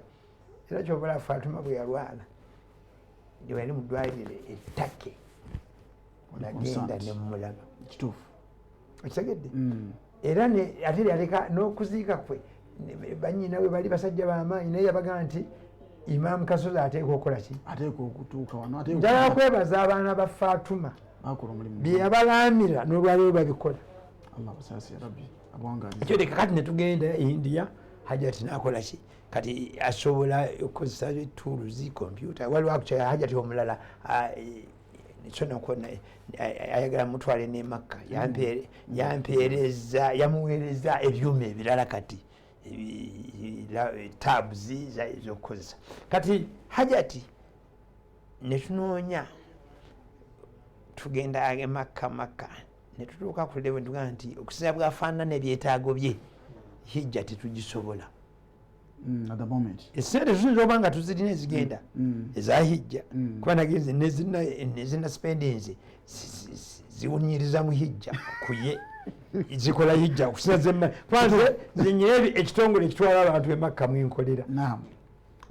Era kyobala Fatuma bwe yalwala, yali mu ddwaliro ettake, nagenda nemulaba. Kituufu. Okitegedde? Era ate yaleka n'okuziika kwe, banyina we bali basajja bamaanyi, naye yabagamba nti Imaamu Kasozi ateeka okukola ki? Ateeka okutuuka wano. Njagala kwebaza abaana ba Fatuma, bakola omulimu bye yabalaamira n'olwaliro babikola. Allah basaasi ya Rabbi, abwangaalize. Ekyo leka. Kati netugenda e India. Hajati nakola ki? Kati asobola okukozesa tools, computer. Waliwo actually Hajati omulala ayagala mutwale ne Makka, yampeereza, yamuweereza ebyuma ebirala, kati tabs ezokukozesa. Kati Hajati netunoonya, tugenda e Makka, Makka netutuuka ku level netugamba nti okusinza bwafaanana ebyetaago bye, hijja tetugisobola. At the moment. Esente tuyinza oba nga tuzirina ezigenda eza hijja, kuba nagenze nezina spendings ziwunyiriza mu hijja kuye zikola hijja okusinza, kuba nze nze nyina ekitongole ekitwala abantu emakka mwenkolera.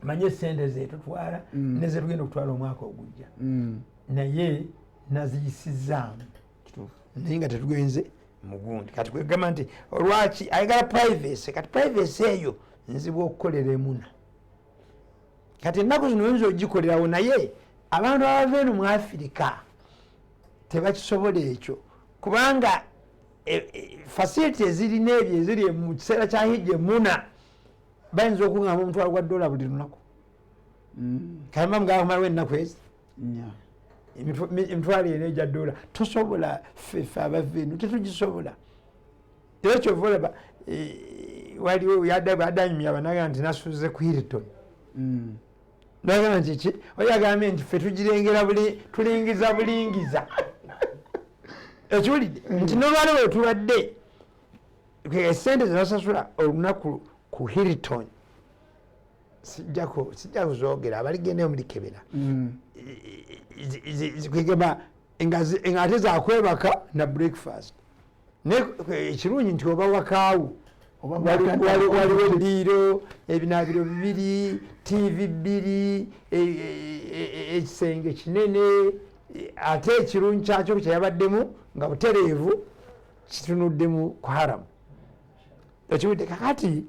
Manye esente zetutwala nezetugenda okutwala omwaka ogujja, naye naziyisizaamu. Naye nga tetugenze mugundi. Kati kwegamba nti olwaki ayagala privacy. Kati privacy eyo nzibu okukolera emuna. Kati ennaku zino oyinza ogikolerawo, naye abantu abava eno mu Afirika tebakisobola ekyo, kubanga facility ezirina ebyo eziri mu kiseera kya hijja emuna bayinza okuŋŋamba omutwalo gwa dola buli lunaku. Kamba mugakumalawo ennaku ezi emitwalo ena egya dola tosobola. Ffeffe abava eno tetugisobola. Era kyova olaba waliwo yadanyumya banaga nti nasuze ku Hilton. Nagamba nti ki oyo agambye nti ffe tugirengera buli tulingiza bulingiza. Ekiwulidde nti nolwali we tubadde esente zebasasula olunaku ku Hilton sijja kuzoogera, abaligendayo mulikebera. Kwegamba nga ate zakwebaka na breakfast. Naye ekirungi nti oba wakaawo waliwo eddiiro, ebinaabiro bibiri, TV bbiri, ekisenge kinene, ate ekirungi kyakyo kyeyabaddemu nga butereevu kitunuddemu ku haramu. Ekiwudde kakati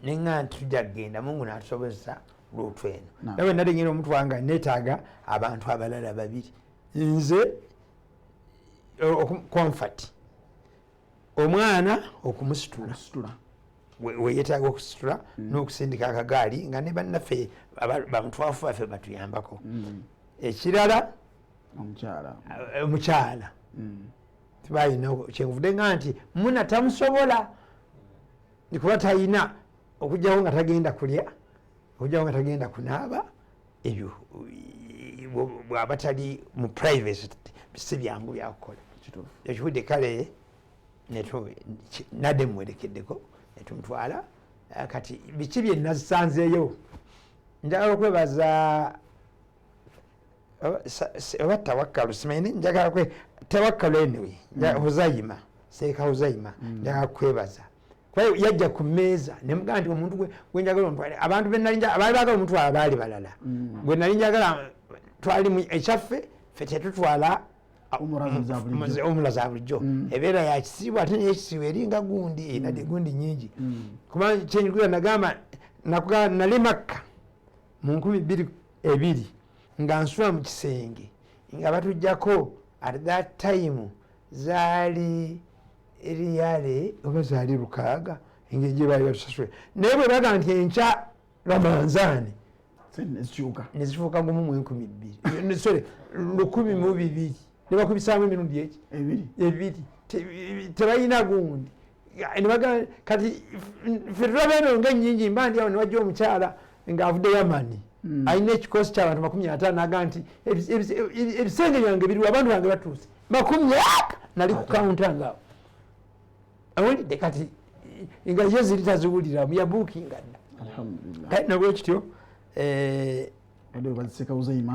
neŋŋa nti tujja kugenda, Mungu natusobozesa luutu eno. Nawe nali ngenda omutwala nga neetaaga abantu abalala babiri, nze comfort, omwana okumusitula weyetaaga okusitula n'okusindika akagaali, nga ne bannaffe bamutwafu baffe batuyambako. Ekirala omukyala tibalina. Kyenvudde nga nti muna tamusobola kuba talina okugjawo nga tagenda kulya, okugjawo nga tagenda kunaaba. Ebyo bwaba tali mu privacy si byangu byakukola. Ekiwudde kale nadde muwerekeddeko netumutwala. Kati biki byenasanzeeyo? Njagala okwebaza oba Tawakkalu, simanyi, njagala kwe Tawakkalu. Anyway, Huzayima, Seeka Huzayima, njagala kwebaza kuba yajja ku mmeeza nemugamba nti omuntu gwenjagala omutwale, abantu abaali bagala omutwala baali balala, gwe nali njagala twali ekyaffe ffe tetutwala umura za bulijjo, ebeera ya kisiibwa, ate naye ekisiibwa eringa gundi enadde gundi nyingi. Kuba kyenjugula nagamba nakugamba nali Makka mu 2002 nga nsula mu kisenge nga batujjako, at that time zaali eriyale oba zaali 600 engeri gye baali batusasula. Naye bwe baga nti enkya Ramanzaani, nezifuuka 1200, sorry, 1200, nebakubisaamu emirundi eki ebiri. Tebalina gundi. Kati ffe tulaba eno nga ennyingi. Mba ndi awo newajja omukyala ng'avudde Yamani, alina ekikosi ky'abantu 50, naga nti ebisenge byange biriwo, abantu bange batuuse makumi aka. Nali ku kawunta ngaawo awulidde kati nga ye ziri taziwuliramu, yabuukinga dda. Kati nabwekityo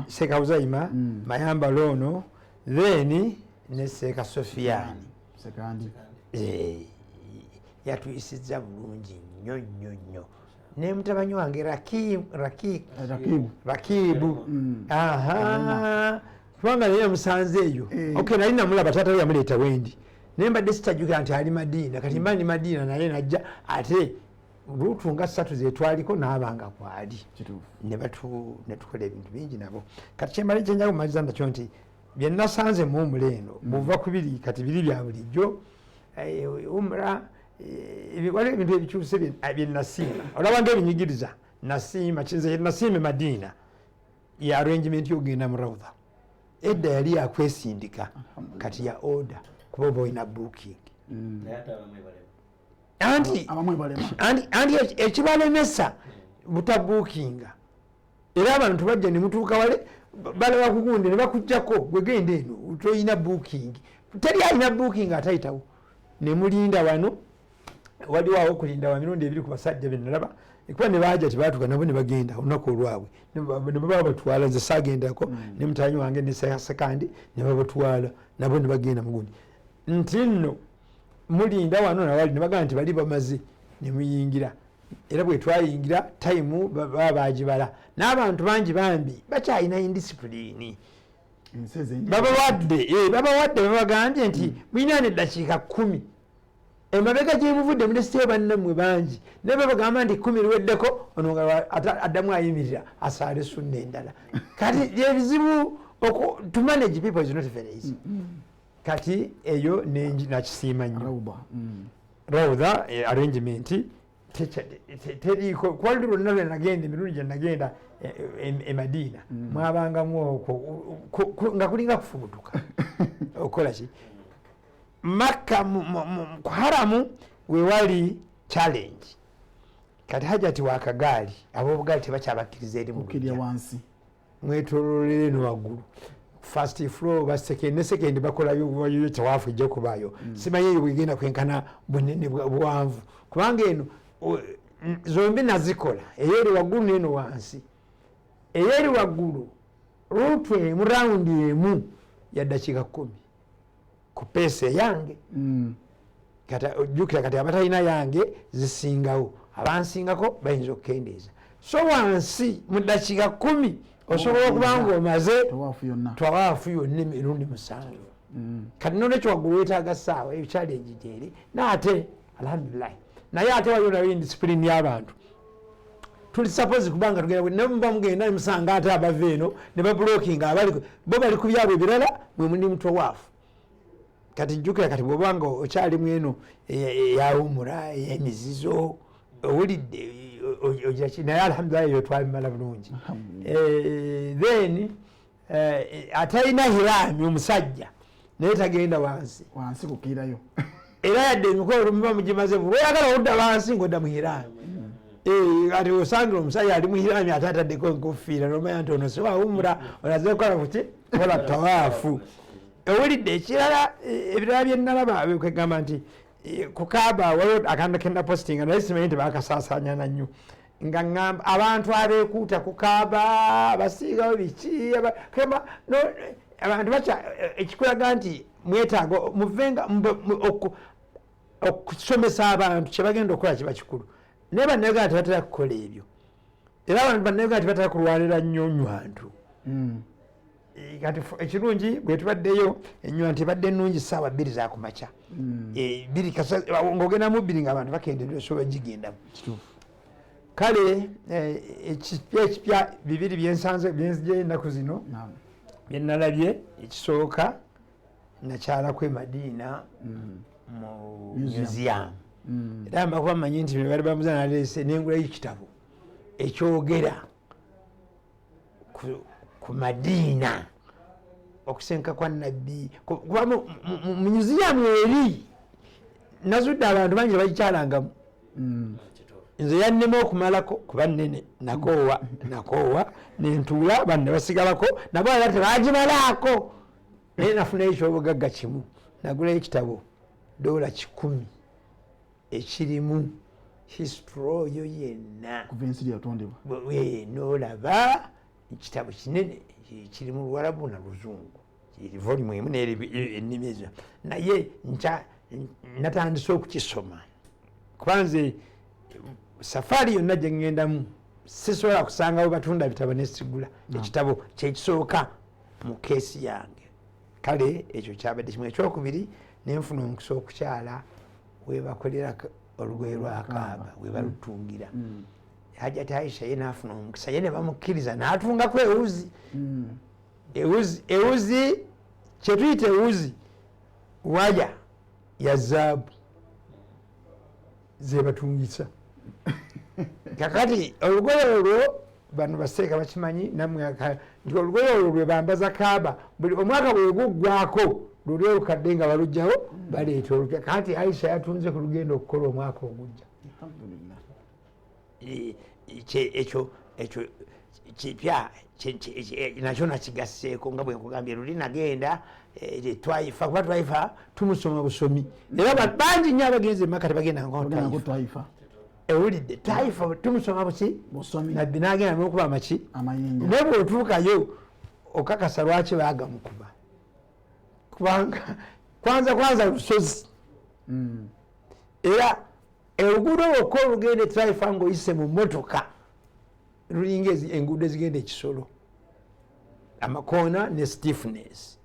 Seeka Huzaima Mayambala ono, then ne Seeka Sofiani yatuyisizza bulungi nnyo nnyo nnyo, ne mutabanyi wange Rakibu, kubanga naye namusanze eyo. Ok, nali namulaba, taata we yamuleeta wendi, naye mbadde sitajjukira nti ali Madiina. Kati mba ndi Madiina naye najja, ate luutu nga ssatu zetwaliko naabanga kwali netukola ebintu bingi nabo. Kati kyembali kyenjaga kumaliza nakyo nti byenasanze mu umura eno, buva ku biri kati biri bya bulijjo, umura. Waliwo ebintu ebikyuse byenasiima, olaba nga ebinyigiriza nasiima. Kinze nasiima e Madiina ya arrangement yogenda mu rawudha. Edda yali yakwesindika, kati ya order, kuba oba olina booking. Naye ate abamu ebalema. Anti Abamu ebalema. Anti ekibalemesa butabookinga. Era abantu bajja ne mutuuka wale, balaba kugundi ne bakuggyako, gwe genda eno toyina booking. Teri alina booking atayitawo. Ne mulinda wano, waliwo awo okulinda wa mirundi ebiri ku basajja benalaba, kuba ne baja tebatuuka nabo ne bagenda olunaku olwabwe ne baba batwala. Nze saagendako ne mutaanyi wange ne sekandi, ne babatwala nabo ne bagenda mugundi nti nno mulinda wano nawali, ne bagamba nti bali bamaze ne muyingira. Era bwe twayingira time baba bagibala n'abantu bangi bambi bakyalina indiscipline. Ensi ez'enjawulo. Babawadde babagambye nti mulina neddakiika 10 emabega gyemuvudde, mulesiteyo bannammwe bangi, naye babagamba nti 10 liweddeko, ono nga addamu ayimirira asaale sunna endala. Kati ebizibu to manage people is not very easy. Kati eyo nakisiima nnyo. Rawda. Rawda arrangement teriiko kuba luli lwonna lwe nagenda, emirundi gye nagenda e Madiina, mwabangamu okwo nga kulinga kufubutuka okukola ki. Makka ku haramu wewali challenge. Kati hajati wakagaali, ab'obugaali tebakyabakkiriza eri mu Okkirya luggya. Wansi. Mwetololere eno waggulu first floor ba second ne second bakolayo, wayo tawaafu ejja kubaayo. Simanyi eyo bwegenda kwenkana bunene buwanvu, kubanga eno zombi nazikola, eyo eri waggulu n'eno wansi. Eyo eri waggulu route emu, round emu ya ddakiika 10 ku pace eyange. Kati ojjukira kati abatalina yange zisingawo, abansingako bayinza okukendeeza. So wansi mu ddakiika 10 osobola okuba nga omaze tawaafu yonna. Tawaafu yonna emirundi 7. Kati nolwekyo waggulu wetaaga ssaawa, eyo challenge gyeri. Naate alhamdulilahi, naye ate waliwo nayo indiscipline y'abantu. Tuli suppose kubanga tugenda ne muba mugenda ne musanga ate abava eno ne bablockinga, abali bo bali ku byabwe ebirala, mwe muli mu tawaafu. Kati jjukira kati bw'oba nga okyalimu eno eyawumula ey'emizizo, owulidde ogira ki, naye alhamdulilahi eyo twabimala bulungi. Then atalina hirami omusajja naye tagenda wansi. Wansi kukiirayo. Era yadde emikolo muba mugimaze, lwoyagala odda wansi ngaodda mu hirami. Kati osangira omusajja ali mu hirami ate ataddeko enkofiira, nomanya nti ono siwawumula, olaze kukola kuki, kola tawaafu. Owulidde? Ekirala, ebirala byenalaba kwegamba nti ku Kaaba waliwo akantu kena postinga, naye simanyi nti bakasaasaanyana nnyo, nga ŋŋamba abantu abeekuuta ku Kaaba basiigawo biki, kugamba, no, abantu bakya ekikulaga nti mwetaaga muvenga okusomesa abantu kyebagenda okukola kiba kikulu. Naye bannayuganda tebatera kukola ebyo, era abantu bannayuganda tebatera kulwanira nnyo nywantu. Kati ekirungi bwe tubaddeyo enywantu ebadde nnungi ssaawa 2 zakumakya. 2 ng'ogenda mu 2 ng'abantu bakendedde, osobola gigendamu. Kale ekipya ekipya bibiri byensanze byenzigyeyo ennaku zino byenalabye. Ekisooka, nakyalako e Madiina mu Museum. Museum. Era mbakuba mmanyi nti bali bamuza naleese nengulayo ekitabo ekyogera ku Madiina, okusenka kwa Nabbi. Kuba mu museum eri nazudde abantu bangi tebagikyalangamu. Nze yannema okumalako kuba nnene, nakoowa nakoowa nentuula, banne basigalako nabo era tebagimalaako. Naye nafunayo ekyobugagga kimu, nagulayo ekitabo $100 ekirimu history oyo yenna. Kuva ensi lyeyatondebwa. Noolaba ekitabo kinene kiri mu Luwarabu na Luzungu, volume emu n'eri ennimi ezo. Naye natandise okukisoma, kuba nze safaari yonna gye ŋŋendamu sisobola kusangawo batunda bitabo nesigula. Ekitabo kyekisooka mu keesi yange. Kale ekyo kyabadde kimu. Ekyokubiri, nenfuna omukisa okukyala webakolera olugoye lwa Kaaba, webalutungira. Hajati Aisha ye nafuna omukisa, ye ne bamukkiriza n'atungako ewuzi. Ewuzi kyetuyita ewuzi waya ya zaabu. Zebatungisa. Kakati olugoye olwo bano baseeka bakimanyi namwe nti olugoye olwo lwe bambaza Kaaba buli omwaka bwe guggwako, luli olukadde nga balugjawo, baleeta olupya. Kati Aisha yatunze ku lugendo okukola omwaka ogujja. Alhamdulillah. Ekyo kipya, nakyo nakigasseeko. Nga bwe nkugambye, luli nagenda Twaifa, kuba Twaifa tumusoma busomi, era bangi nnyo abagenze emaka tebagenda Ogendako ngo Twaifa. Ewulidde, Twaifa tumusoma buki? Busomi. Nabbi nagenda nokuba amaki? Amayinja. Naye bwotuukayo okakasa lwaki baagamukuba, kubanga kwanza kwanza lusozi. Era oluguudo lwokka olugenda eTwaifa ngaoyise mu motoka lulinga enguudo ezigenda ekisolo, amakoona ne stiffness.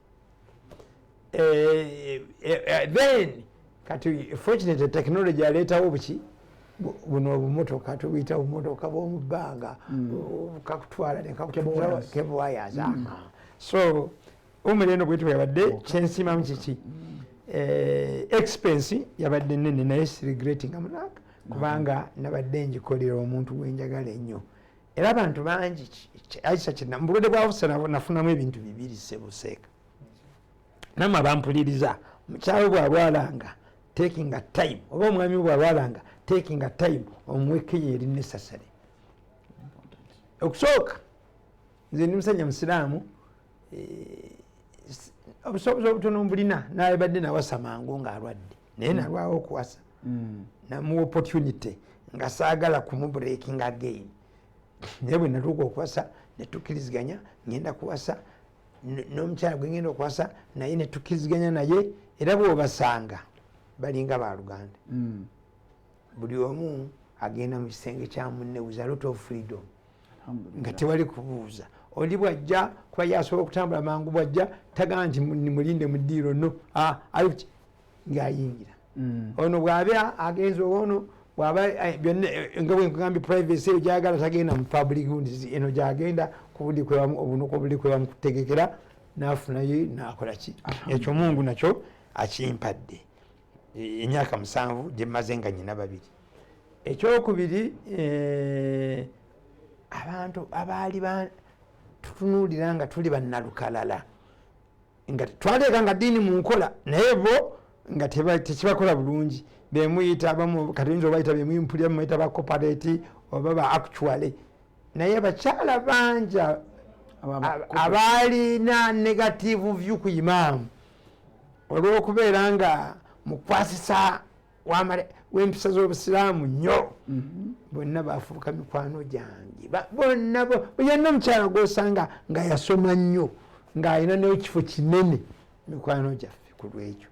Then kati fortunately technology aleetawo buki, buno obumotoka tubuyita bumotoka bwomubbanga, kakutwala Cable wires. Cable wires. So umira eno bwetu yabadde kyensiimamu kiki? Expense yabadde nene, naye siregretting amunaka, kubanga nabadde ngikolera omuntu gwenjagala ennyo. Era abantu bangi Aisha kina mu bulwadde bwa Busa nafunamu ebintu bibiri sebuseeka. Namwe abampuliriza, mukyalo bwalwalanga, taking a time, oba omwami we bwalwalanga, taking a time omuwekeyo eri necessary. Okusooka nze ndi musajja musiraamu, obusobozi obutono mbulina, nabadde nawasa mangu ng'alwadde, naye nalwawo okuwasa. Namuwa opportunity nga saagala kumubreaking again, naye bwe natuuka okuwasa netukkiriziganya ngenda kuwasa n'omukyala gwe ngenda okuwasa naye netukkiriziganya naye, era bw'obasanga balinga baluganda. Buli omu agenda mu kisenge kya munne with a lot of freedom, nga tewali kubuuza. Oli bwajja, kuba yasobola okutambula mangu, bwajja tagaba nti mulinde mu ddiiro, no. Ah, ali kuki ng'ayingira. Ono bw'aba agenze, ono bw'aba byonna, nga bwe nkugambye, privacy eyo gyagala, tagenda mu public gundi eno, gyagenda kubuli obunuka obuli kwebamukutegekera, nafunayo nakola ki. Ekyo Mungu nakyo akimpadde. Emyaka 7 gyemaze nga nyina babiri. Ekyokubiri, abantu abaali tutunuulira nga tuli bannalukalala, nga twaleeka nga ddiini mu nkola, naye bo nga tekibakola bulungi, bemuyita abamu kati oyinza obayita bemuyimpulira, muyita ba corporate oba ba actually, naye bakyala bangi abaalina negative view ku imaamu olw'okubeera nga mukwasisa w'empisa z'obusiraamu nnyo, bonna bafuuka mikwano gyange. Bonna yenna omukyala gwosanga nga yasoma nnyo, ng'alina n'ekifo kinene, mikwano gyaffe ku lwekyo.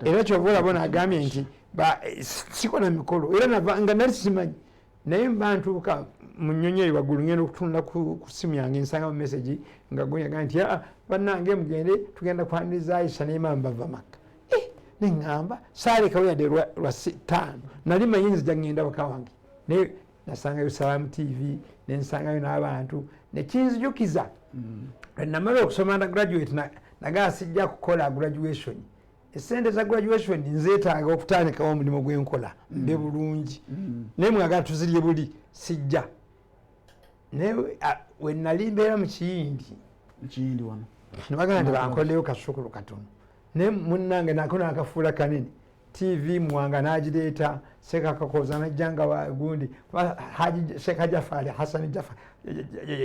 Era kyova olaba nagambye nti sikola mikolo, era nga nali simanyi, naye mba ntuuka mu nnyonyi eyo waggulu, ngenda okutunula ku simu yange, nsanga mu message nga gonyaga nti, "Aa bannange, mugende, tugenda kwaniriza Aisha n'imaamu bava Makka." Neŋŋamba saalekawo yadde lwa ttaano, nali manyi nzija ŋŋenda waka wange, naye nasangayo Salamu TV, nensangayo n'abantu, nekinzijukiza namala okusoma undergraduate, nagaa sijja kukola graduation, esente za graduation nzeetaaga okutandikawo omulimu gwenkola mbe bulungi, naye mwagala tuzirye buli sijja. Naye we nali mbeera mu Kiyindi. Kiyindi wano. Nebagamba nti bankoleyo kasukulu katono, naye munnange nako nakafuula kanene. TV Mwanga nagireeta, Sekakakoza najjanga gundi Haji Sheikh Jafari Hasani,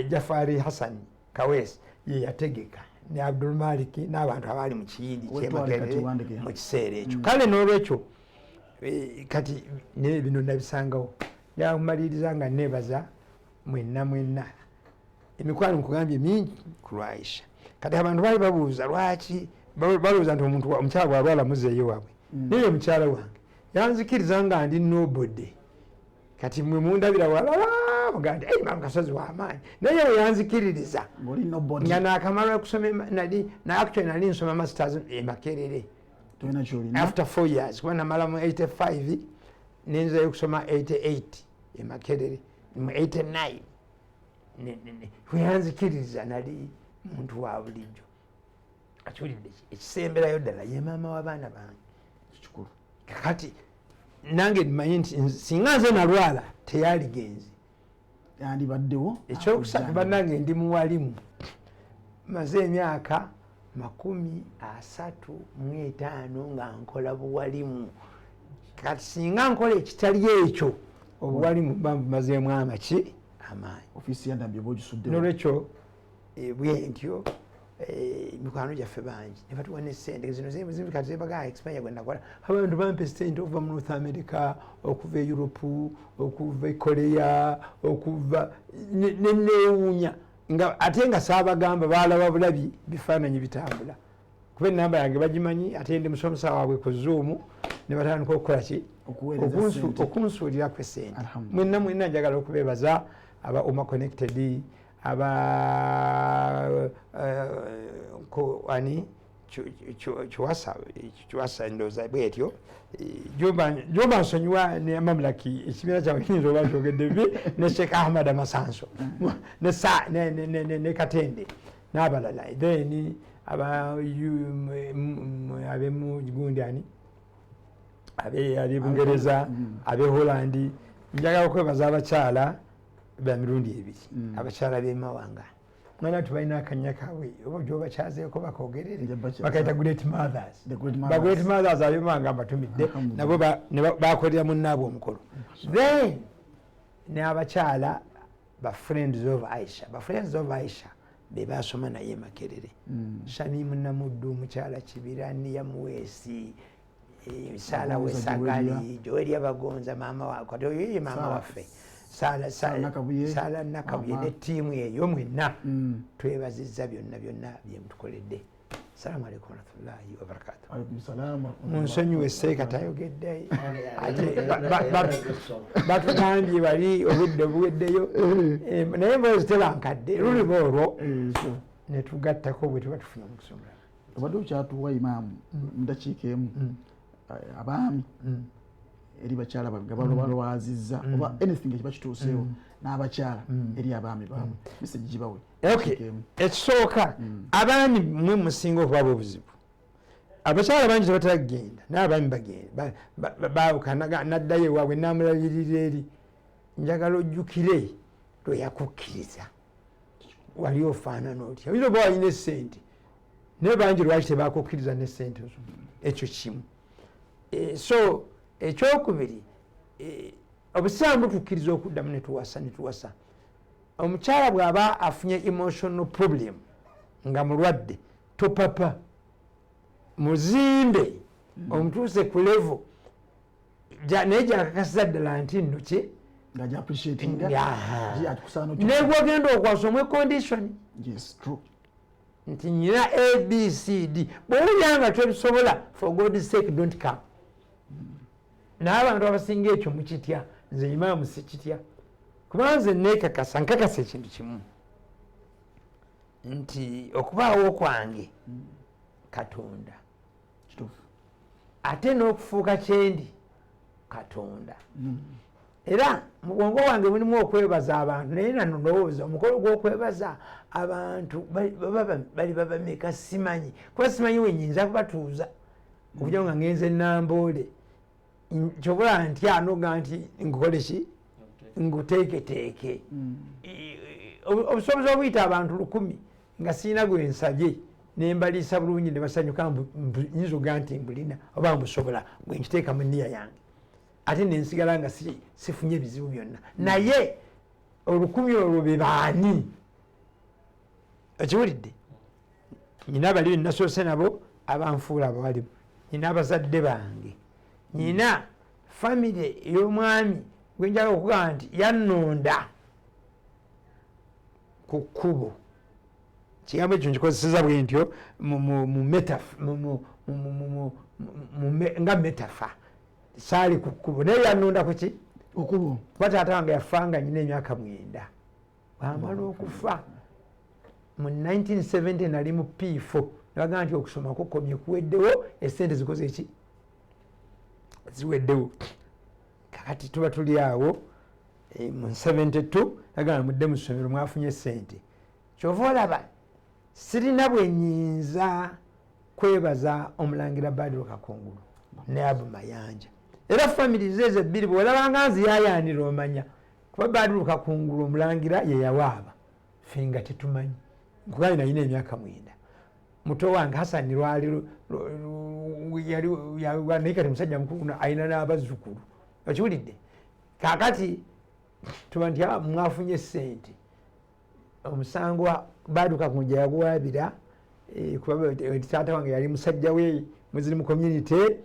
Jafari Hasani Kaweesi ye yategeka ne Abdul Malik n'abantu abaali mu Kiyindi Wetwale kati kyemakerere Wandegeya. mu kiseera ekyo. Kale n'olwekyo, kati ne bino nabisangawo, njakumaliriza nga nebaza mwenna mwenna. Emikwano nkugambye mingi ku lwaisha. Kati abantu baali babuuza lwaki balowooza nti omuntu omukyala bwalwala muzeeyo waabwe, naye omukyala wange yanzikiriza nga ndi nobody. Kati mwe mundabira walala mugaa nti, "Ei, maama Kasozi w'amaanyi," naye we yanzikiririza Ng'oli nobody. nga nakamala okusoma nali na actually nali nsoma masters e Makerere. Tolina kyolina. After 4 years, kuba namala mu 85, nenzayo okusoma 88 e Makerere, mu 89 weyanzikiriza nali muntu wa bulijjo. Akiwulidde, ekisemberayo ddala ye maama w'abaana bange. Kikulu. Kakati Nange mmanyi nti singa nze nalwala teyaligenze. Yandibaddewo. Ekyokusatu, bannange, ndi muwalimu, maze emyaka 35 nga nkola buwalimu. Kati singa nkola ekitali ekyo, obuwalimu buba bumazeemu amaki, amaanyi. Ofiisi ya Ndambi oba ogisuddewo. Nolwekyo bwe ntyo, mikwano gyaffe bangi ne batuwa ne sente zino kati zebagaa expire gwe nakola. Abantu bampa esente okuva mu North America, okuva e Europe, okuva e Korea, okuva nenewuunya nga ate nga saabagamba, balaba bulabi bifaananyi bitambula, kuba enamba yange bagimanyi, ate ndi musomesa waabwe ku Zoom, ne batandika okukola ki? Okuweereza ssente. Okunsuulirako esente. Alhamdulillah. Mwenna mwenna njagala okubeebaza, aba Uma Connected, aba ani Kiwasa, ndowooza bwetyo. Jomba nsonyiwa ne mamulaki ekibiina kyawe kiyinza oba kyogedde bibi, ne Sheikh Ahmad Amasanso ne Katende n'abalala, then aba abemu gundi ani abe Bungereza, abe Holland. Njagala okwebaza abakyala ba mirundi ebiri, abakyala b'emawanga. Mwana tubalina akanya kaabwe oba gyobakyazeeko bakogerere. Nja bakyaza. Bakayita great mothers. The great Ba mothers. Great mothers ab'emawanga mbatumidde. Alhamdulillah. Nabo ne bakolera munnaabwe omukolo. Then n'abakyala ba Friends of Aisha, ba Friends of Aisha be basoma naye Makerere, Shamimu Namuddu, omukyala Kibira, Niya Muweesi, Sala Bagonza. Wesagali, Joeria Bagonza, maama wa kati oyo ye maama waffe Sala. Sala Nakabuye. Sala Nakabuye. Mama. Ne ttiimu eyo mwenna, twebaziza byonna byonna byemutukoledde. Salamu alaikum warahmatullahi wabarakatu. Alaikum salaam wa rahmatullahi. Munsonyiwe, seeka tayogedde, ate batugambye bali obudde buweddeyo. Naye emboozi tebankadde luliba olwo So, netugattako bwe tuba tufunye omukisa omulala. Obadde okyatuwa, imaamu, mu dakiika emu, abaami eri bakyala baabwe nga balwazizza oba anything ekiba kituuseewo, n'abakyala eri abaami baabwe, message gibawe. Okay. Ekisooka, abaami mwe musinga okuba obuzibu. Abakyala bangi tebatera kugenda, naye abaami bagenda. Baawukana, naddayo ewaabwe namulabirira eri. Njagala ojjukire lwe yakukkiriza, wali ofaanana otya? Oyinza oba walina esente, naye bangi lwaki tebakukkiriza nesente zo? Ekyo kimu. So ekyokubiri, obusiraamu butukkiriza okuddamu netuwasa. Omukyala bw'aba afunye emotional problem nga mulwadde, topapa, muzimbe omutuuse ku level naye gyakakasiza ddala nti nno ki nga gyappreciatinga. Aha. Akusaana. Negwogenda okwasa omwe condition Yes, true. nti nyina ABCD, bwowulira nga tobisobola, for God sake, don't come. Naye abantu abasinga ekyo mukitya. Nze imaamu sikitya, kuba nze nekakasa, nkakasa ekintu kimu nti okubaawo kwange Katonda. Kituufu. Ate n'okufuuka kyendi Katonda. Era mu bwongo bwange mulimu okwebaza abantu, naye nano ndowooza omukolo gw'okwebaza abantu bali babameka simanyi, kuba simanyi wenyinza kubatuuza okujja nga ngenze Namboole. Kyobola nti anoga nti nkukole ki, nguteeketeeke. Obusobozi obuyita abantu 1000 nga sirina gwe nsabye, nembaliisa bulungi ne basanyuka, nyinza okugaa nti mbulina oba mbusobola bwe nkiteeka mu nniya yange, ate nensigala nga sifunye ebizibu byonna. Naye 1000 olwo be baani? Okiwulidde? Nyina bali benasoose nabo abanfuula abawalimu, nyina abazadde bange, nyina famire ey'omwami gwenjala okugamba nti yannonda ku kkubo. Kigambo ekyo nkikozeseza bwe ntyo nga metaphor. Saali ku kkubo, naye yannonda ku ki? Okubo. Kuba taata wange yafa nga nyina emyaka 9. Bwamala okufa mu 1970 nali mu P4, nebagamba nti okusoma kukomye, kuweddewo, esente zikoze ki, ziweddewo. Kakati tuba tuli awo, mu 72 nagamba mudde mu ssomero, mwafunye esente. Kyova olaba sirina bwe nyinza kwebaza omulangira Badru Kakungulu ne Abu Mayanja. Era family zezo ebbiri bwolabanga nziyayaanira omanya kuba Badru Kakungulu omulangira ye yawaaba, ffe nga tetumanyi. Nkugambye nalina emyaka 9, muto wange Hasani lwali yali naye kati musajja mukulu alina n'abazzukulu, okiwulidde? Kakati tuba nti mwafunye sente, omusango Badru Kakungulu yaguwaabira kuba taata wange yali musajja we Muslim community,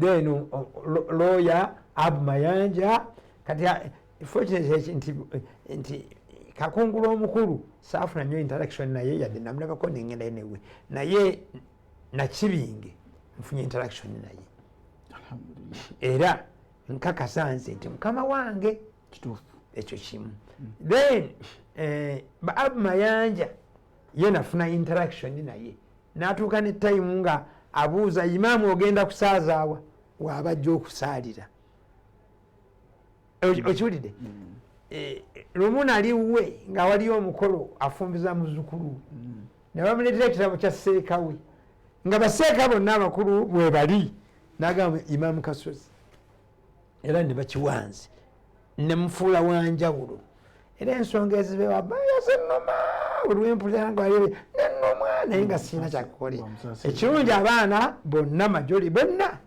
then lawyer Abu Mayanja. Kati fortunately nti Kakungulu omukulu saafuna nnyo interaction naye, yadde namulabako nengendayo newe, naye Nakibinge nfunye interaction naye. Era nkakasa nze nti mukama wange ekyo kimu. Then Abu Mayanja ye nafuna interaction naye, natuuka ne time nga abuuza imaamu ogenda kusaazaawa waabajja okusaalira, okiwulidde? Lumu naliwe nga waliyo omukolo afumbiza muzzukulu we, ne bamuleetera ekitabo kya seeka we nga baseeka bonna abakulu bwe bali, nagamba Imaamu Kasozi, era ne bakiwanze nemufuula wanjawulo. Era ensonga ezibewa bayazenoma buli lwempulira nga nenoma, naye nga sirina kyakukolera. Ekirungi abaana bonna majoli bonna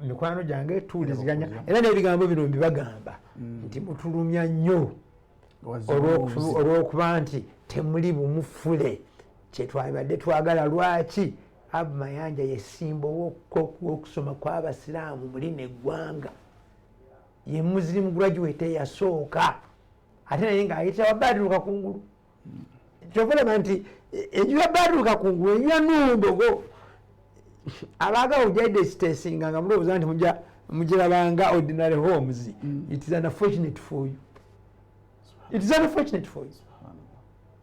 mikwano gyange tuwuliziganya, era n'ebigambo bino mbibagamba nti mutulumya nnyo olw'okuba nti temuli bumufule kyetwabadde twagala. Lwaki Abu Mayanja yesimba owokusoma kw'abasiraamu muli neggwanga, ye Muslim graduate eyasooka, ate naye ng'ayita wa Badru Kakungulu. Kyova olaba nti enju ya Badru Kakungulu enju ya Numbogo, abaagala okugyaidesitesinga nga mulowooza nti mugirabanga ordinary homes, it is unfortunate for you, it is unfortunate for you.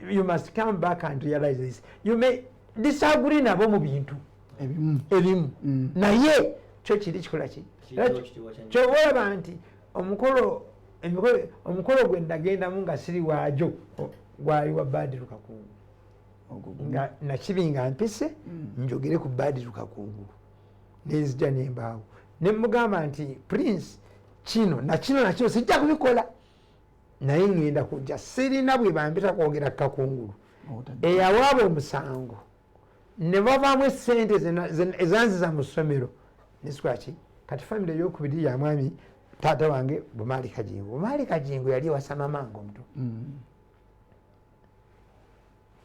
You must come back and realize this. You may disagree nabo mu bintu ebimu, naye kyo kiri kikola ki kyoba olaba nti omukolo gwe nagendamu nga siri waajo gwali wa Badru Kakungulu, nga Nakibinga mpise njogere ku Badru Kakungulu, nenzija nembaawo nemugamba nti prince kino nakino nakino sijja kubikola, naye ngenda kujja, sirina bwe bampita kwogera Kakungulu eyawaaba omusango ne bavaamu esente ezanziza mu ssomero nesikwaki. Kati family eyokubiri ya mwami taata wange Bumaali Kajingo. Bumaali Kajingo yali ewasa mamange omuto.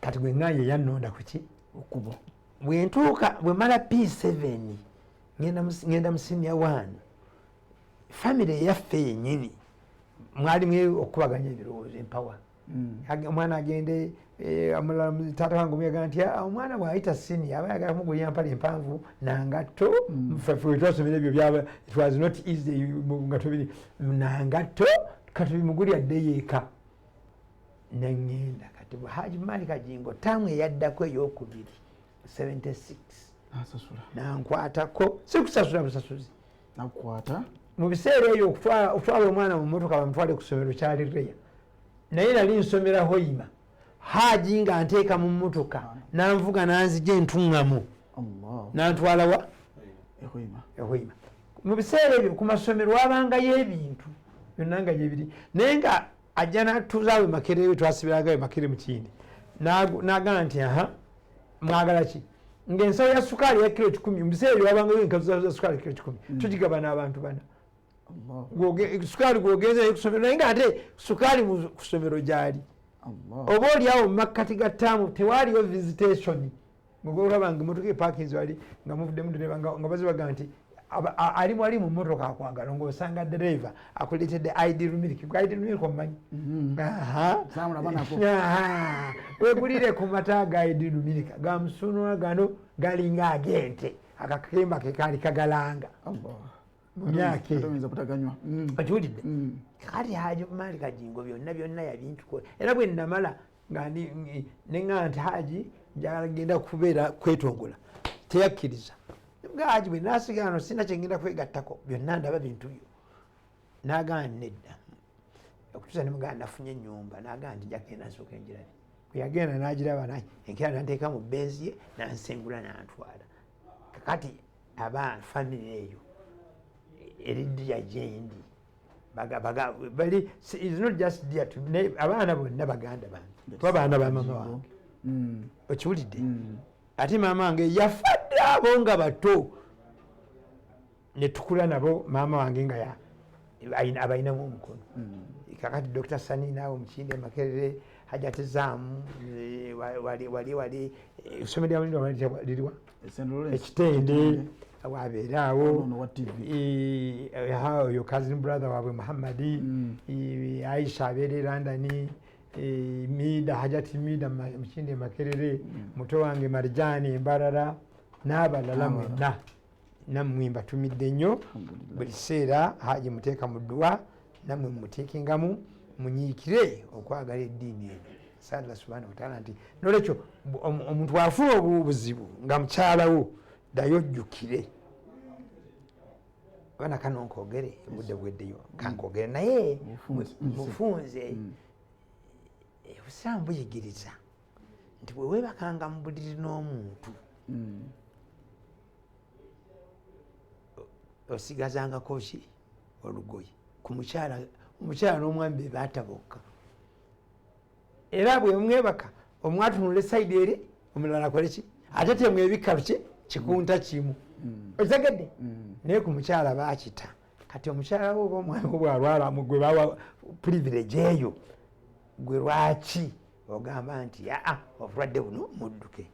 Kati gwe ŋŋaye yannonda kuki bwentuuka bwe mala P7 ngenda mu senior 1, family eyaffe yennyini mwalimu okukubaganya ebirowoozo empawa. Omwana agende, taata wange omuyaga nti omwana bwayita senior aba ayagala kumugulira mpale empanvu nangatto. Ffe twasomera ebyo byaba, it was not easy nga tubiri nangatto, katubimugulira addeyo eka. Neŋŋenda kati Haji Mali Kajingo taamu eyaddako eyokubiri 76 nankwatako, si kusasula busasuzi. Nakukwata. Mu biseera ebyo okutwala omwana mu motoka bamutwale ku ssomero kyali rare, naye nali nsomera Hoima. Haji nga nteeka mu motoka nanvuga nanzija entuŋŋamu nantwalawa ehoima. Mu biseera ebyo ku masomero wabangayo ebintu byonna nga gyebiri, naye nga ajja natuuzaawe Makerere, twasibiragayo Makerere mu kindi, nagamba nti aha mwagala ki, ng'ensawo ya sukaali ya kilo 100. Mu biseera ebyo wabangayo enkazo za sukaali kilo 100, tugigabana abantu bana. Sukaali gwogenza naye kusomero, naye nga ate sukaali mu kusomero gyali oba oliawo mu makkati ga ttaamu tewaaliyo visitation. Olaba nga emotoka epakinzi wali nga muvuddemu dereva nga bazibaga nti ali wali mu motoka akwagala, ngaosanga dereva akuleetedde id lumiliki. Id lumiliki omumanyi? Wegulire ku mata ga id lumiliki gamusunwa gano galinga agente akakemba ke kaali kagalanga mu myaka eyo, okiwulidde? Kati Haji Mali Kajingo byonna byonna yabintukola, era bwe namala nga neŋŋamba nti Haji njagala genda kubeera kwetongola, teyakkiriza. Nga Haji bwe nasigala no sina kyengenda kwegattako, byonna ndaba bintu byo. Nagamba nedda okutuusa nemugamba nafunye ennyumba, nagamba nti njakgenda nsooka engirabe. Bwe yagenda nagiraba, enkera nanteeka mu benzi ye nansengula nantwala. Kakati Aba family eyo eri dear gyendi. Bali is not just dear to me, abaana bonna baganda bange, kuba baana ba mama wange. Okiwulidde? Ate maama wange yafa dda abo nga bato, ne tukula nabo. Maama wange nga abalinamu omukono. Kakati Dr Sani naawe Mukinde Makerere, Hajati Zaamu, wali essomero liriwa? Ekitende wabeera awo. Oyo cousin brother waabwe Muhammadi. Aisha abeera e London, Mida, Hajati Mida Mukinde Makerere, muto wange Marjani Embarara n'abalala mwenna, nammwe mbatumidde nnyo. Buli kiseera Haji muteeka mu dduwa, nammwe mumuteekengamu, munyiikire okwagala eddiini eno. Salla subhanahu wataala nti nolwekyo omuntu afuna obuzibu nga mukyalawo, ddayo ojjukire abaana. Kano nkogere, obudde bweddeyo, kankogere naye mufunze. Obusiraamu buyigiriza nti bwe weebakanga mu buliri n'omuntu, osigazangako ki? Olugoye ku mukyala. Omukyala n'omwami be baata bokka, era bwe mwebaka omwatunula e side eri, omulala akole ki? Ate temwebikka ki kikunta kimu, okitegedde? Naye ku mukyala bakita. Kati omukyala wo oba omwami wo bwalwala, gwe bawa privilege eyo, gwe lwaki ogamba nti aa, obulwadde buno mudduke?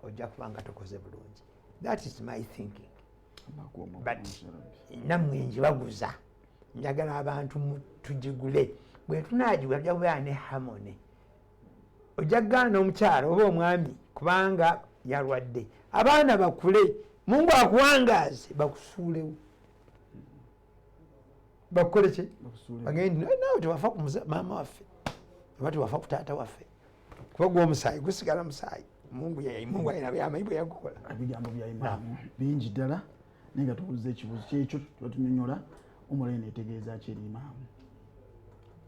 Ojja kuba nga tokoze bulungi. That is my thinking, but nammwe njibaguza, njagala abantu tugigule. Bwe tunagigula tujja kubeera ne harmony. Ojja kugaana omukyala oba omwami kubanga yalwadde, abaana bakule, Mungu akuwangaaze, bakusuulewo, bakukole ki? Bagende naawe tewafa ku maama waffe oba tewafa ku taata waffe, kuba gwe omusaayi gusigala musaayi. Mungu Mungu alina byamanyi bwe yagukola. Ebigambo bya imaamu bingi ddala, naye nga tubuuza ekibuuzo kyekyo tubatunyonyola. Umura eno etegeeza ki eri imaamu?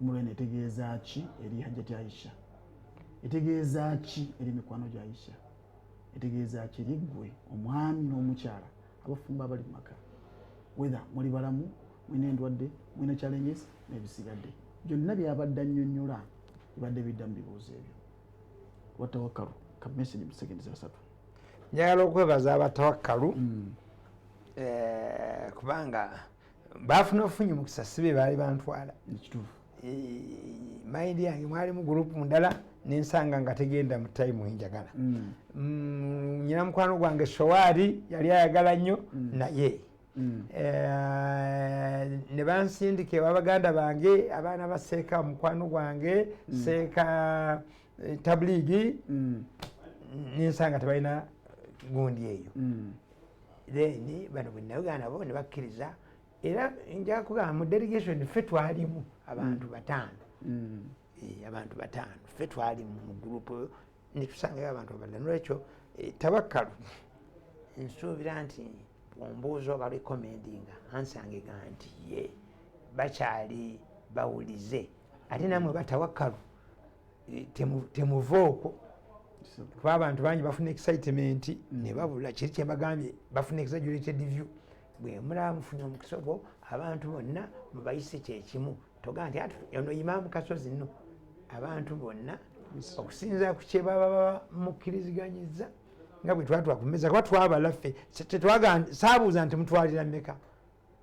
Umura eno etegeeza ki eri Hajjati Aisha? Etegeeza ki eri mikwano gya Aisha? Etegeeza ki eri ggwe omwami n'omukyala abafumbo abali mu maka, whether muli balamu, mulina endwadde, mulina challenges n'ebisigadde byonna byabadde annyonnyola, bibadde bidda mu bibuuzo ebyo watawakkalu? Ka message mu seconds 3. Njagala okwebaza abatawakkalu, kubanga bafuna ofunye mukisa, si be baali bantwala. Ekituufu. Mind yange mwalimu gurupu ndala, nensanga nga tegenda mu time enjagala. Nyina mukwano gwange Showaali yali ayagala nnyo, naye ne bansindika ewa baganda bange, abaana ba seeka mukwano gwange seeka Tabuligi, nensanga tebalina gundi eyo. Then bano bwe nayogera nabo ne bakkiriza. Era nja kugamba mu delegation ffe twalimu abantu 5. Abantu 5 ffe twalimu mu gurupu, netusangayo abantu abalala. Nolwekyo tabakkalu nsuubira nti ombuuza oba recommendinga, ansange ga nti ye bakyali bawulize. Ate namwe batawakkalu, temuva okwo, kuba abantu bangi bafuna excitement ne babula. Kiri kyembagambye, bafuna exaggerated view. Bwe mulaba mufunye omukisa ogwo, abantu bonna mubayise kyekimu. Togaa nti ati ono imaamu Kasozi nno, abantu bonna okusinziira ku kye baba mukkiriziganyizza nga bwe twatula ku mmeeza, kuba twabala ffe, saabuuza nti mutwalira mmeka.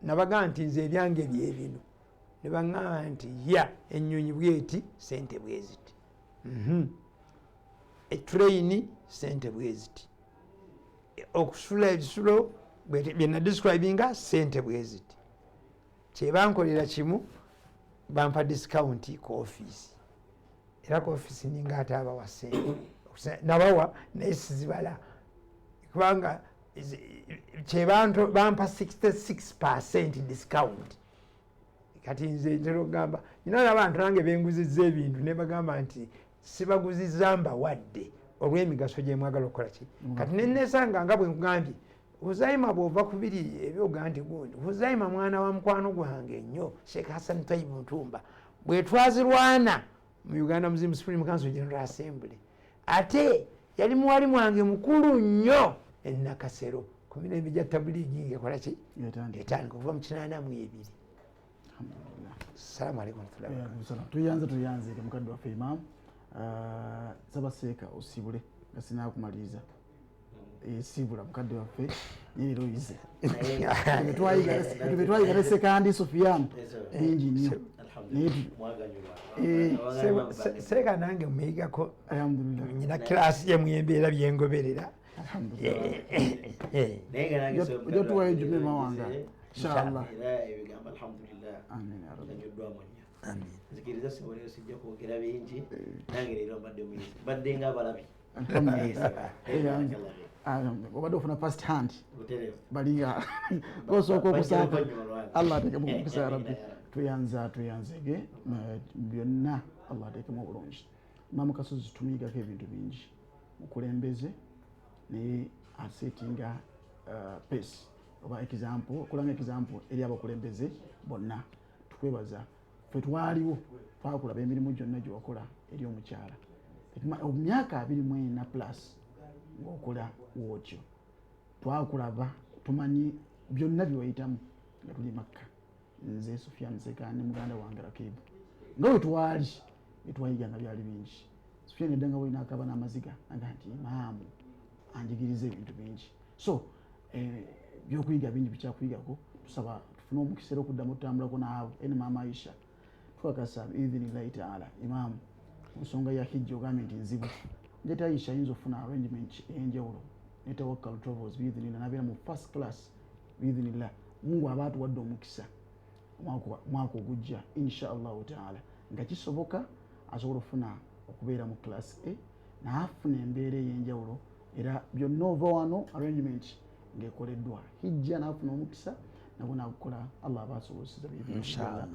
Nabagaa nti nze ebyange byebino, ne baŋŋamba nti ya ennyonyi bweti sente bweziti, etrain sente bweziti, okusula ebisulo byenadescribinga sente bweziti. Kyebankolera kimu, bampa discount ku office, era ku office ninga ate abawa sente nabawa, naye sizibala kubanga kyebantu bampa 66% discount. Kati nze ntera okugamba nina nabantu nange benguzizza ebintu, nebagamba nti sibaguzizza, mbawadde olw'emigaso gyemwagala okukola ki. Kati nenesanga nga bwe nkugambye, Huzaima bwova ku biri ebyoga nti gundi Huzaima mwana wa mukwano gwange nnyo Sheikh Hassan Taibu Ntumba, bwe twazirwana mu Uganda Muslim Supreme Council General Assembly, ate yali muwali mwange mukulu nnyo enakasero. Ku mirembe gya tabuliigi ngaekola ki? Etandika okuva mu 82. Assalamu alaikum warahmatullahi wabarakatuh. Tuyanze mukadde waffe Imam. Sabaseeka osibule nga sinakumaliriza. Sibula mukadde waffe naye leero oyize. Twayiga ne Sekandi Sufiyan bingi nnyo. Seeka nange muyigako, nyina kirasi ye mwembeera byengoberera. Jotuwayo jume mawanga inshallah. Ebigambo alhamdulillah tanyuddwamu nnyo. Nzikiriza sibonero sijja kwogera bingi, nange leero mbadde muyizi, mbadde nga abalabi. Obadde ofuna first hand balinga gosooka okusaaka. Allah ateekemu omukisa ya Rabbi. Tuyanzege byonna, Allah ateekemu obulungi. Imaamu Kasozi tumuyigako ebintu bingi, mukulembeze naye asetinga pace oba example, okulanga example eri abakulembeze bonna. Tukwebaza ffe twaliwo twakulaba emirimu gyonna gye wakola eri omukyala myaka 24 plus ng'okola wotyo, twakulaba tumanyi byonna byewayitamu nga tuli Makka. Nze Sufiyan Sekandi muganda wange Rakibu nga we twali etwayiga nga byali bingi. Sufiyan eddanga bwolina akaba n'amaziga aga nti imaamu anjigiriza ebintu bingi. So byokuyiga bingi bikyakuyigako, tusaba tufune omukisa era okuddamu otutambulako naawe ene maama Aisha. Tukakasa biidhinillahi taala imaamu ku nsonga ya hijja ogambye nti nzibu, njeta Aisha ayinza okufuna arrangement ey'enjawulo ne Tawakkal Travels biidhinillah n'abeera mu first class biidhinillah. Mungu aba atuwadde omukisa omwaka ogujja insha Allahu taala nga kisoboka asobola okufuna okubeera mu class A n'afuna embeera ey'enjawulo, era byonna ova wano arrangement ng'ekoleddwa hijja n'afuna omukisa nagwo nagukola. Allah aba asobozesa Inshallah.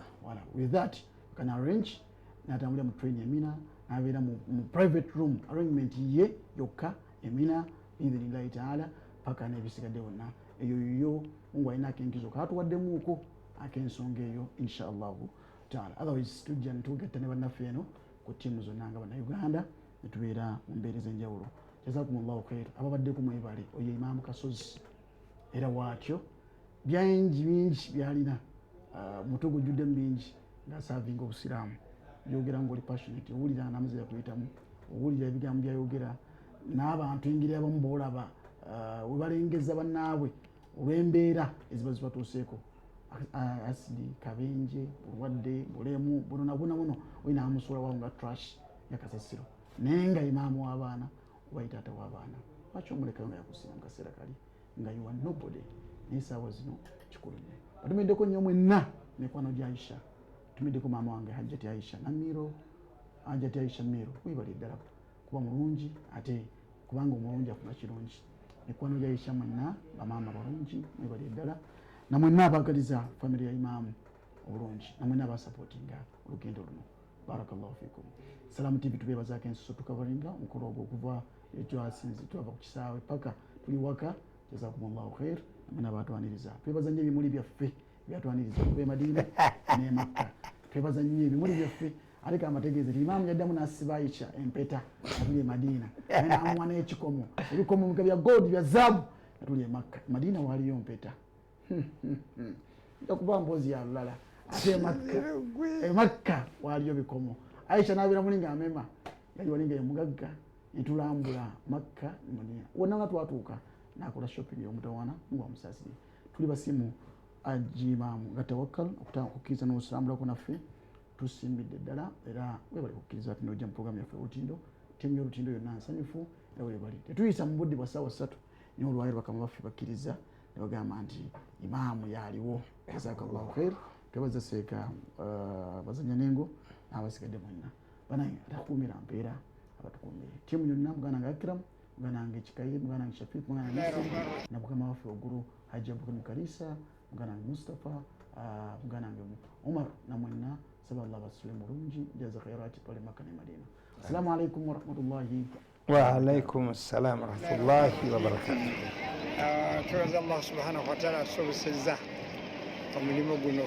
With that we can arrange n'atambulira mu train Emina n'abeera mu private room arrangement ye yokka Emina biidhinillahi taala paka n'ebisigadde wonna. Eyo yo Mungu alina akenkizo katuwaddemuuko ak'ensonga eyo insha Allahu taala. Otherwise tujja netugatta ne bannaffe eno ku ttiimu zonna nga bannayuganda ne tubeera mu mbeera ez'enjawulo. Jazakumullahu khair ababaddeko mwebale. Oyo Imaamu Kasozi era waatyo bingi bingi byalina, mutwe gujjuddemu bingi ng'asaavinga obusiraamu. Yogera ng'oli passionate, owulira n'amazzi yakuyitamu, owulira ebigambo byayogera n'abantu engeri abamu boolaba we balengeza bannaabwe olw'embeera eziba zibatuuseeko, asidi, kabenje, bulwadde, bulemu buno buno buno, olina amusuula wawo nga trash yakasasiro, naye nga imaamu w'abaana oba taata w'abaana lwaki omulekayo nga yakusiima mu kaseera kali nga you are nobody? Naye esaawa zino kikulu nnyo. Batumiddeko nnyo mwenna mikwano gya Aisha, tumiddeko maama wange Hajjati Aisha Namiro, Hajjati Aisha Miro, webali ddala kuba mulungi, ate kubanga omulungi afuna kirungi. Mikwano gya Aisha mwenna bamaama balungi, mwebali ddala, namwenna abaagaliza famire ya imaamu obulungi, namwenna abasapootinga olugendo luno. Barakallahu fikum. Salamu TV tubeebazaako ensuso tukavaringa omukolo ogwo okuva etwasinzi twava ku kisaawe paka tuli waka. Jazakumullahu khair. Namwenna abatwaniriza twebaza nnyo ebimuli byaffe byatwaniriza okuva e Madiina ne Makka. Twebaza nnyo ebimuli byaffe. Ate kamategeeze nti imaamu yaddamu n'asiba Aisha empeta nga tuli e Madiina, naye n'amuwa n'ekikomo, ebikomo nga bya gold bya zaabu nga tuli e Makka. Madiina waaliyo mpeta nja kuba mboozi ya lulala, ate e Makka waaliyo bikomo. Aisha n'abeera muli ng'amema yali wali nga ye mugagga, netulambula Makka Madiina wonna nga twatuuka n'akola shopping ey'omutawaana. Mungu amusaasire. Tuli basimu aji imaamu nga Tawakkal okukkiriza n'okusambulako naffe tusimbidde ddala, era webali kukkiriza tinojja mu programu yaffe Olutindo. Ttiimu y'Olutindo yonna nsanyufu era webali tetuyisa mu budde bwa ssaawa 3, naye olwaleero bakama baffe bakkiriza ne bagamba nti imaamu yaliwo. Jazakallahu khair. Twebaza seeka bazanya nengo n'abasigadde mwenna banaye atakuumira mpeera abatukuumire. Ttiimu yonna, muganda wange Akram, muganda wange Kikaye, muganda wange Shafik, muganda wange Nasir na mukama waffe waggulu Hajji Abubakar Mukalisa, muganda wange Mustafa, muganda wange Umar na mwenna, saba Allah abasule mulungi jaza khairati pale Makka ne Madina. Assalamu alaikum warahmatullahi wa alaikum assalam warahmatullahi wabarakatuh. Twebaza Allah subhanahu wa taala atusobosezza omulimu guno.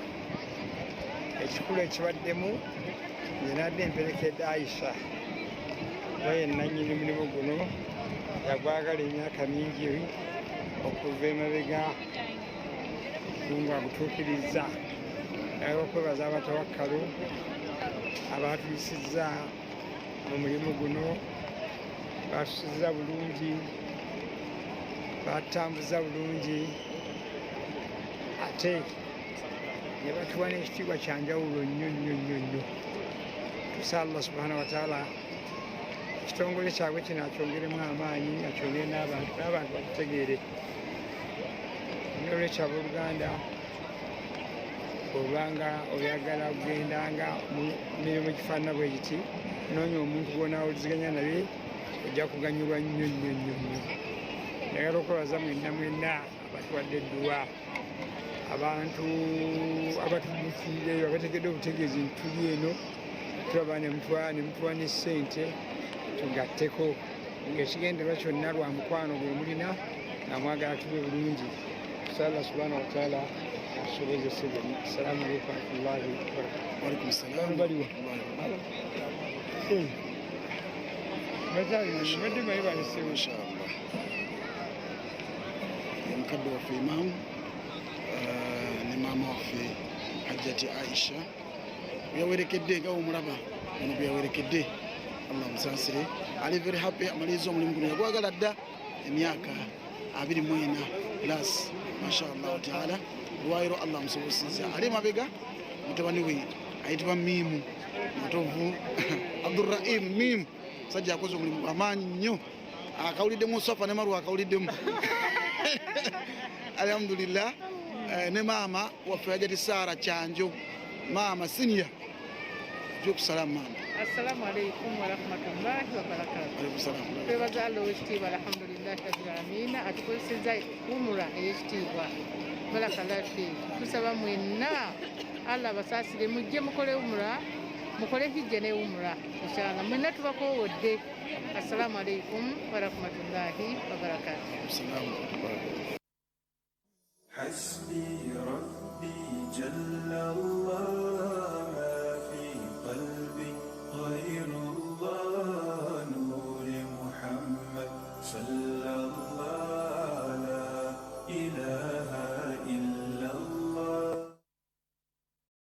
Ekikulu ekibaddemu nze nadde mperekedde Aisha kuba ye nannyini mulimu guno, yagwagala emyaka mingi. Okuva emabega Mungu agutuukiriza. Njagala okwebaza abatawakkalu abaatuyisizza mu mulimu guno, baatusizza bulungi, batutambuza bulungi, ate ne batuwa n'ekitiibwa kya njawulo nnyo nnyo nnyo nnyo. Tusaba Allah subhanahu wa taala ekitongole kyabwe kino akyongeremu amaanyi, akyongere n'abantu, n'abantu bakitegeere. N'olwekyo abooluganda, obanga oyagala kugendanga mu mirimu egifaanana bwe giti, noonya omuntu gw'onaawuliziganya naye, ojja kuganyulwa nnyo nnyo nnyo nnyo. Njagala okwebaza mwenna mwenna abatuwadde edduwa, abantu abatuddukiireyo, abategedde obutegeezi nti tuli eno, tulaba ne mutuwa ne ssente tugatteko, ng'ekigendererwa kyonna lwa mukwano gwe mulina nga mwagala tube bulungi. Tusaba Allah subhanahu wa taala atusobozese byonna. Assalamu alaikum warahmatullahi wabarakatuh. Wa alaikum salam. Baliwa. Badde manyi baleseewo. Inshallah. Ye mukadde waffe Imaamu ne maama waffe Hajjati Aisha yawerekedde nga omulaba ono gwe yawerekedde, Allah musaasire. Ali very happy, amaliriza omulimu guno yagwagala dda emyaka 24 plus, mashallah taala. Olwaliro Allah amusobosezza. Ali emabega mutabani we ayitibwa Miimu Matovu Abdurrahim Miimu, musajja akoze omulimu amaanyi nnyo, akawuliddemu Safa ne Marwa akawuliddemu, alhamdulillah. Ne maama waffe Hajjati Sara Kyanjo, maama senior gyokusalamu maama. Assalamu alaikum warahmatullahi wabarakatuh. Alaikum salam. Twebaza Allah ow'ekitiibwa, alhamdulillahi rabbil alamin, atukozesezza umura ey'ekitiibwa. Barakallahu fiik. Tusaba mwenna Allah abasaasire, mujje mukole umura, mukole hijja ne umura inshallah. Mwenna tubakoowodde. Assalamu alaikum warahmatullahi wabarakatuh. Assalamu alaikum. حسبي ربي جل الله ما في قلبي غير الله نور محمد صلى الله لا إله